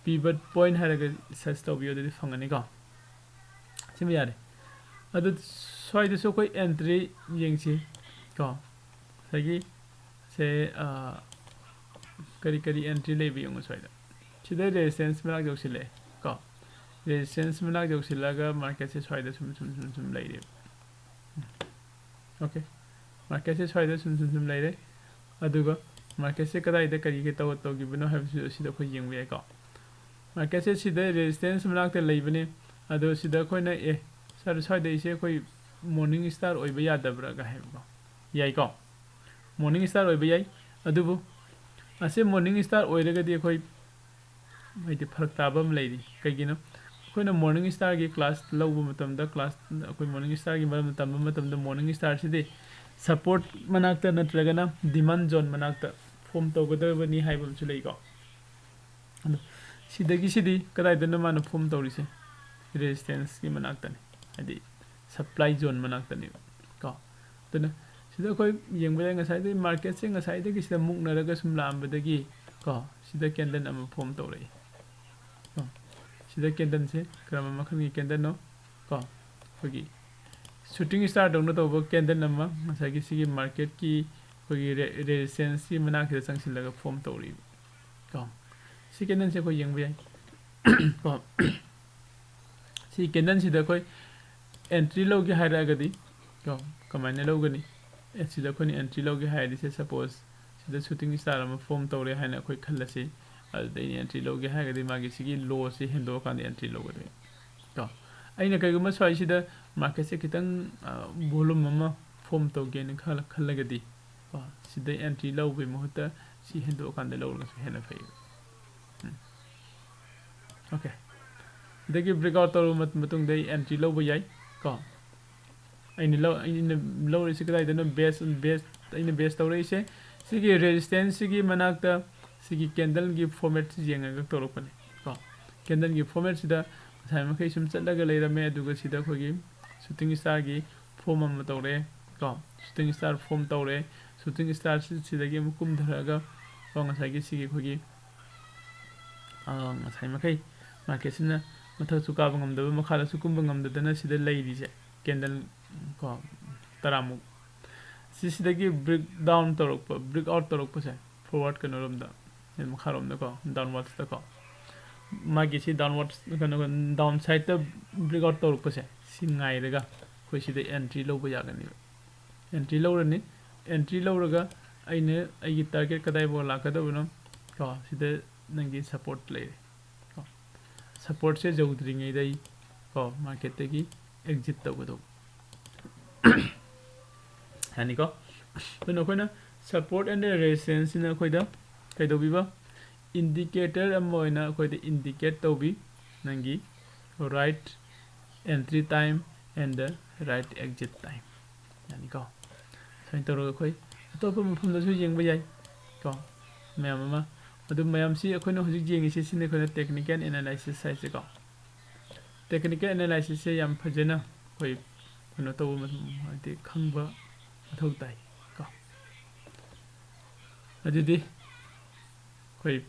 ꯄꯤꯚꯠ ꯄꯣꯏꯟꯠ ꯍꯥꯏꯔꯒ ꯁꯔꯆ ꯇꯧꯕꯤꯌꯣ, ꯑꯗꯨꯗꯤ ꯐꯪꯒꯅꯤꯀꯣ꯫ ꯁꯤꯃ ꯌꯥꯔꯦ꯫ ꯑꯗꯨ ꯁ꯭ꯋꯥꯏꯗꯁꯨ ꯑꯩꯈꯣꯏ ꯑꯦꯟꯇ꯭ꯔꯤ ꯌꯦꯡꯁꯤ ꯀꯣ꯫ ꯉꯁꯥꯏꯒꯤ ꯁꯦ, ꯑ, ꯀꯔꯤ ꯀꯔꯤ ꯑꯦꯟꯇ꯭ꯔꯤ ꯂꯩꯕ ꯌꯦꯡꯉꯨ ꯁ꯭ꯋꯥꯏꯗ꯫ ꯁꯤꯗ ꯔꯦꯖꯤꯁꯇꯦꯟꯁ ꯃꯅꯥꯛ ꯌꯧꯁꯤꯜꯂꯛꯑꯦ ꯀꯣ꯫ ꯔꯦꯖꯤꯁꯇꯦꯟꯁ ꯃꯅꯥꯛ ꯌꯧꯁꯤꯜꯂꯒ ꯃꯥꯔꯀꯦꯠꯁꯦ ꯁ꯭ꯋꯥꯏꯗ ꯁꯨꯝ, ꯁꯨꯝ, ꯁꯨꯝ, ꯁꯨꯝ ꯂꯩꯔꯦꯕ꯫ ꯑꯣꯀꯦ꯫ ꯃꯥꯔꯀꯦꯠꯁꯦ ꯁ꯭ꯋꯥꯏꯗ ꯁꯨꯝ, ꯁꯨꯝ, ꯁꯨꯝ ꯂꯩꯔꯦ꯫ ꯑꯗꯨꯒ ꯃꯥꯔꯀꯦꯠꯁꯦ ꯀꯗꯥꯏꯗ ꯀꯔꯤꯒꯤ ꯇꯧ-, ꯇꯧꯈꯤꯕꯅꯣ ꯍꯥꯏꯕꯁꯤꯁꯨ ꯑꯁꯤꯗ ꯑꯩꯈꯣꯏ ꯌꯦꯡꯕ ꯌꯥꯏꯀꯣ꯫ ꯃꯥꯔꯀꯦꯠꯁꯦ ꯁꯤꯗ ꯔꯦꯖꯤꯁꯇꯦꯟꯁ ꯃꯅꯥꯛꯇ ꯂꯩꯕꯅꯦ꯫ ꯑꯗꯣ ꯁꯤꯗ ꯑꯩꯈꯣꯏꯅ, "ꯑꯦ, ꯁꯥꯔ, ꯁ꯭ꯋꯥꯏꯗ ꯑꯩꯁꯦ ꯑꯩꯈꯣꯏ ꯃꯣꯔꯅꯤꯡ ꯁ꯭ꯇꯥꯔ ꯑꯣꯏꯕ ꯌꯥꯗꯕ꯭ꯔꯥꯒ" ꯍꯥꯏꯕꯀꯣ꯫ ꯌꯥꯏꯀꯣ? ꯃꯣꯔꯅꯤꯡ ꯁ꯭ꯇꯥꯔ ꯑꯣꯏꯕ ꯌꯥꯏ꯫ ꯑꯗꯨꯕꯨ ꯑꯁꯤ ꯃꯣꯔꯅꯤꯡ ꯁ꯭ꯇꯥꯔ ꯑꯣꯏꯔꯒꯗꯤ ꯑꯩꯈꯣꯏ ꯍꯥꯏꯗꯤ ꯐꯔꯛ ꯇꯥꯕ ꯑꯃ ꯂꯩꯔꯤ꯫ ꯀꯩꯒꯤꯅꯣ? ꯑꯩꯈꯣꯏꯅ ꯃꯣꯔꯅꯤꯡ ꯁ꯭ꯇꯥꯔꯒꯤ ꯀ꯭ꯂꯥꯁ ꯂꯧꯕ ꯃꯇꯝꯗ, ꯀ꯭ꯂꯥꯁ, ꯑꯩꯈꯣꯏ ꯃꯣꯔꯅꯤꯡ ꯁ꯭ꯇꯥꯔꯒꯤ ꯃꯔꯝꯗ ꯇꯝꯕ ꯃꯇꯝꯗ, ꯃꯣꯔꯅꯤꯡ ꯁ꯭ꯇꯥꯔꯁꯤꯗꯤ ꯁꯄꯣꯔꯠ ꯃꯅꯥꯛꯇ ꯅꯠꯇ꯭ꯔꯒꯅ ꯗꯤꯃꯥꯟ ꯖꯣꯟ ꯃꯅꯥꯛꯇ ꯐꯣꯝ ꯇꯧꯒꯗꯕꯅꯤ ꯍꯥꯏꯕ ꯑꯃꯁꯨ ꯂꯩꯀꯣ꯫ ꯑꯗꯣ ꯁꯤꯗꯒꯤ ꯁꯤꯗꯤ ꯀꯗꯥꯏꯗꯅꯣ ꯃꯥꯅ ꯐꯣꯝ ꯇꯧꯔꯤꯁꯦ? ꯔꯦꯖꯤꯁꯇꯦꯟꯁꯀꯤ ꯃꯅꯥꯛꯇꯅꯤ, ꯍꯥꯏꯗꯤ ꯁꯄ꯭ꯂꯥꯏ ꯖꯣꯟ ꯃꯅꯥꯛꯇꯅꯦꯕ ꯀꯣ꯫ ꯑꯗꯨꯅ ꯁꯤꯗ ꯑꯩꯈꯣꯏ ꯌꯦꯡꯕ ꯌꯥꯏ, ꯉꯁꯥꯏꯗꯒꯤ ꯃꯥꯔꯀꯦꯠꯁꯦ ꯉꯁꯥꯏꯗꯒꯤ ꯁꯤꯗ ꯃꯨꯛꯅꯔꯒ ꯁꯨꯝ ꯂꯥꯛꯑꯝꯕꯗꯒꯤ ꯀꯣ, ꯁꯤꯗ ꯀꯦꯟꯗꯜ ꯑꯃ ꯐꯣꯝ ꯇꯧꯔꯛꯏ ꯀꯣ꯫ ꯁꯤꯗ candleꯁꯦ ꯀꯔꯝꯕ ꯃꯈꯜꯒꯤ candleꯅꯣ? ꯀꯣ, ꯑꯩꯈꯣꯏꯒꯤ shooting star ꯗꯧꯅ ꯇꯧꯕ candle ꯑꯃ ꯉꯁꯥꯏꯒꯤ ꯁꯤꯒꯤ marketꯀꯤ ꯑꯩꯈꯣꯏꯒꯤ ꯔꯦ-, resistanceꯀꯤ ꯃꯅꯥꯛꯁꯤꯗ ꯆꯪꯁꯤꯜꯂꯒ form ꯇꯧꯔꯤꯕ꯫ ꯀꯣ, ꯁꯤ candleꯁꯦ ꯑꯩꯈꯣꯏ ꯌꯦꯡꯕ ꯌꯥꯏ꯫ ꯀꯣ, ꯁꯤ candleꯁꯤꯗ ꯑꯩꯈꯣꯏ entry ꯂꯧꯒꯦ ꯍꯥꯏꯔꯒꯗꯤ, ꯀꯣ, ꯀꯃꯥꯏꯅ ꯂꯧꯒꯅꯤ? ꯑꯦ, ꯁꯤꯗ ꯑꯩꯈꯣꯏꯅ entry ꯂꯧꯒꯦ ꯍꯥꯏꯔꯗꯤ, ꯁꯦ, suppose ꯁꯤꯗ shooting star ꯑꯃ form ꯇꯧꯔꯦ ꯍꯥꯏꯅ ꯑꯩꯈꯣꯏ ꯈꯜꯂꯁꯤ꯫ ꯑꯗꯨꯗ ꯑꯩꯅ entry ꯂꯧꯒꯦ ꯍꯥꯏꯔꯒꯗꯤ ꯃꯥꯒꯤ ꯁꯤꯒꯤ low ꯁꯤ ꯍꯦꯟꯗꯣꯛꯑꯀꯥꯟꯗ entry ꯂꯧꯒꯗꯣꯏꯅꯤ꯫ ꯀꯣ, ꯑꯩꯅ ꯀꯩꯒꯨꯝꯕ ꯁ꯭ꯋꯥꯏꯁꯤꯗ marketꯁꯦ ꯈꯤꯇꯪ, ꯑ, volume ꯑꯃ form ꯇꯧꯒꯦꯅ ꯈꯜꯂ-, ꯈꯜꯂꯒꯗꯤ, ꯀꯣ, ꯁꯤꯗ entry ꯂꯧꯕꯒꯤ ꯃꯍꯨꯠꯇ ꯁꯤ ꯍꯦꯟꯗꯣꯛꯑꯀꯥꯟꯗ ꯂꯧꯔꯒꯁꯨ ꯍꯦꯟꯅ ꯐꯩ꯫ ꯎꯝ꯫ OK꯫ ꯑꯗꯒꯤ breakout ꯇꯧꯔꯕ ꯃꯠ-, ꯃꯇꯨꯡꯗ ꯑꯩ entry ꯂꯧꯕ ꯌꯥꯏ꯫ ꯀꯣ, ꯑꯩꯅ ꯂꯧ-, ꯑꯩꯅ ꯂꯧꯔꯤꯁꯤ ꯀꯗꯥꯏꯗꯅꯣ? Base, base, ꯑꯩꯅ base ꯇꯧꯔꯛꯏꯁꯦ ꯁꯤꯒꯤ resistanceꯁꯤꯒꯤ ꯃꯅꯥꯛꯇ ꯁꯤꯒꯤ candleꯒꯤ formatꯁꯤ ꯌꯦꯡꯉꯒ ꯇꯧꯔꯛꯄꯅꯤ꯫ ꯀꯣ, candleꯒꯤ formatꯁꯤꯗ ꯉꯁꯥꯏ ꯃꯈꯩ ꯁꯨꯝ ꯆꯠꯂꯒ ꯂꯩꯔꯝꯃꯦ, ꯑꯗꯨꯒ ꯁꯤꯗ ꯑꯩꯈꯣꯏꯒꯤ shooting starꯒꯤ form ꯑꯃ ꯇꯧꯔꯦ꯫ ꯀꯣ, shooting star form ꯇꯧꯔꯦ꯫ Shooting starꯁꯤ ꯁꯤꯗꯒꯤ ꯑꯃꯨꯛ ꯀꯨꯝꯊꯔꯛꯑꯒ, ꯀꯣ, ꯉꯁꯥꯏꯒꯤ ꯁꯤꯒꯤ ꯑꯩꯈꯣꯏꯒꯤ, ꯑ, ꯉꯁꯥꯏ ꯃꯈꯩ marketꯁꯤꯅ ꯃꯊꯛꯁꯨ ꯀꯥꯕ ꯉꯝꯗꯕ, ꯃꯈꯥꯗꯁꯨ ꯀꯨꯝꯕ ꯉꯝꯗꯗꯅ ꯁꯤꯗ ꯂꯩꯔꯤꯁꯦ candle, ꯀꯣ, ꯇꯔꯥꯃꯨꯛ꯫ ꯁꯤꯁꯤꯗꯒꯤ break down ꯇꯧꯔꯛꯄ, breakout ꯇꯧꯔꯛꯄꯁꯦ, forward ꯀꯩꯅꯣꯔꯣꯝꯗ, ꯃꯈꯥꯔꯣꯝꯗꯀꯣ, downwardsꯇꯀꯣ, ꯃꯥꯒꯤ ꯁꯤ downwards, ꯀꯩꯅꯣ, downsideꯇ breakout ꯇꯧꯔꯛꯄꯁꯦ, ꯁꯤ ꯉꯥꯏꯔꯒ ꯑꯩꯈꯣꯏ ꯁꯤꯗ entry ꯂꯧꯕ ꯌꯥꯒꯅꯦꯕ꯫ Entry ꯂꯧꯔꯅꯤ꯫ Entry ꯂꯧꯔꯒ ꯑꯩꯅ ꯑꯩꯒꯤ target ꯀꯗꯥꯏꯐꯥꯎ ꯂꯥꯛꯀꯗꯕꯅꯣ, ꯀꯣ, ꯁꯤꯗ ꯅꯪꯒꯤ support ꯂꯩꯔꯦ꯫ ꯀꯣ, supportꯁꯦ ꯌꯧꯗ꯭ꯔꯤꯉꯩꯗ ꯑꯩ, ꯀꯣ, marketꯇꯒꯤ exit ꯇꯧꯒꯗꯧꯕ꯫ ꯌꯥꯅꯤꯀꯣ? ꯑꯗꯨꯅ ꯑꯩꯈꯣꯏꯅ support and resistanceꯁꯤꯅ ꯑꯩꯈꯣꯏꯗ ꯀꯩꯗꯧꯕꯤꯕ? Indicator ꯑꯃ ꯑꯣꯏꯅ ꯑꯩꯈꯣꯏꯗ indicate ꯇꯧꯕꯤ ꯅꯪꯒꯤ right entry time and the right exit time꯫ ꯌꯥꯅꯤꯀꯣ? ꯁꯨꯃꯥꯏꯅ ꯇꯧꯔꯒ ꯑꯩꯈꯣꯏ ꯑꯇꯣꯞꯄ ꯃꯐꯝꯗꯁꯨ ꯌꯦꯡꯕ ꯌꯥꯏ ꯀꯣ, ꯃꯌꯥꯝ ꯑꯃ꯫ ꯑꯗꯨ ꯃꯌꯥꯝꯁꯤ ꯑꯩꯈꯣꯏꯅ ꯍꯧꯖꯤꯛ ꯌꯦꯡꯉꯤꯁꯤ, ꯁꯤꯅꯤ ꯑꯩꯈꯣꯏꯅ technical analysis ꯍꯥꯏꯁꯦꯀꯣ꯫ Technical analysisꯁꯦ ꯌꯥꯝ ꯐꯖꯅ ꯑꯩꯈꯣꯏ ꯀꯩꯅꯣ ꯇꯧꯕ ꯃꯇꯝ, ꯍꯥꯏꯗꯤ ꯈꯪꯕ ꯃꯊꯧ ꯇꯥꯏ ꯀꯣ꯫ ꯑꯗꯨꯗꯤ ꯑꯩꯈꯣꯏ,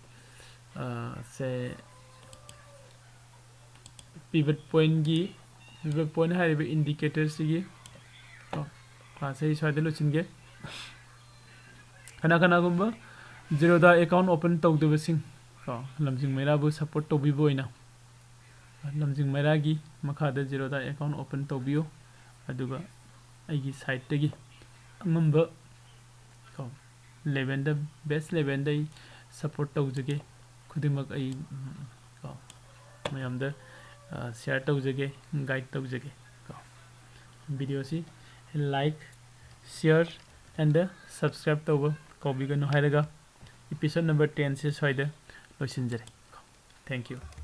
ꯑ, ꯁꯦ, Pivot pointꯀꯤ, pivot point ꯍꯥꯏꯔꯤꯕ indicatorꯁꯤꯒꯤ ꯀꯣ, class ꯑꯩ ꯁ꯭ꯋꯥꯏꯗ ꯂꯣꯏꯁꯤꯟꯒꯦ꯫ ꯀꯅꯥ ꯀꯅꯥꯒꯨꯝꯕ Zerodha account open ꯇꯧꯗꯕꯁꯤꯡ ꯀꯣ, ꯂꯝꯖꯤꯡ ꯃꯩꯔꯥꯕꯨ support ꯇꯧꯕꯤꯕ ꯑꯣꯏꯅ ꯂꯝꯖꯤꯡ ꯃꯩꯔꯥꯒꯤ ꯃꯈꯥꯗ Zerodha account open ꯇꯧꯕꯤꯌꯨ꯫ ꯑꯗꯨꯒ ꯑꯩꯒꯤ sideꯇꯒꯤ ꯑꯉꯝꯕ ꯀꯣ, elevenꯗ, best elevenꯗ ꯑꯩ support ꯇꯧꯖꯒꯦ꯫ ꯈꯨꯗꯤꯡꯃꯛ ꯑꯩ, ꯎꯝ, ꯀꯣ, ꯃꯌꯥꯝꯗ, ꯑ, share ꯇꯧꯖꯒꯦ, guide ꯇꯧꯖꯒꯦ ꯀꯣ꯫ Videoꯁꯤ like, share and subscribe ꯇꯧꯕ ꯀꯥꯎꯕꯤꯒꯅꯨ ꯍꯥꯏꯔꯒ episode number tenꯁꯦ ꯁ꯭ꯋꯥꯏꯗ ꯂꯣꯏꯁꯤꯟꯖꯔꯦ꯫ Thank you꯫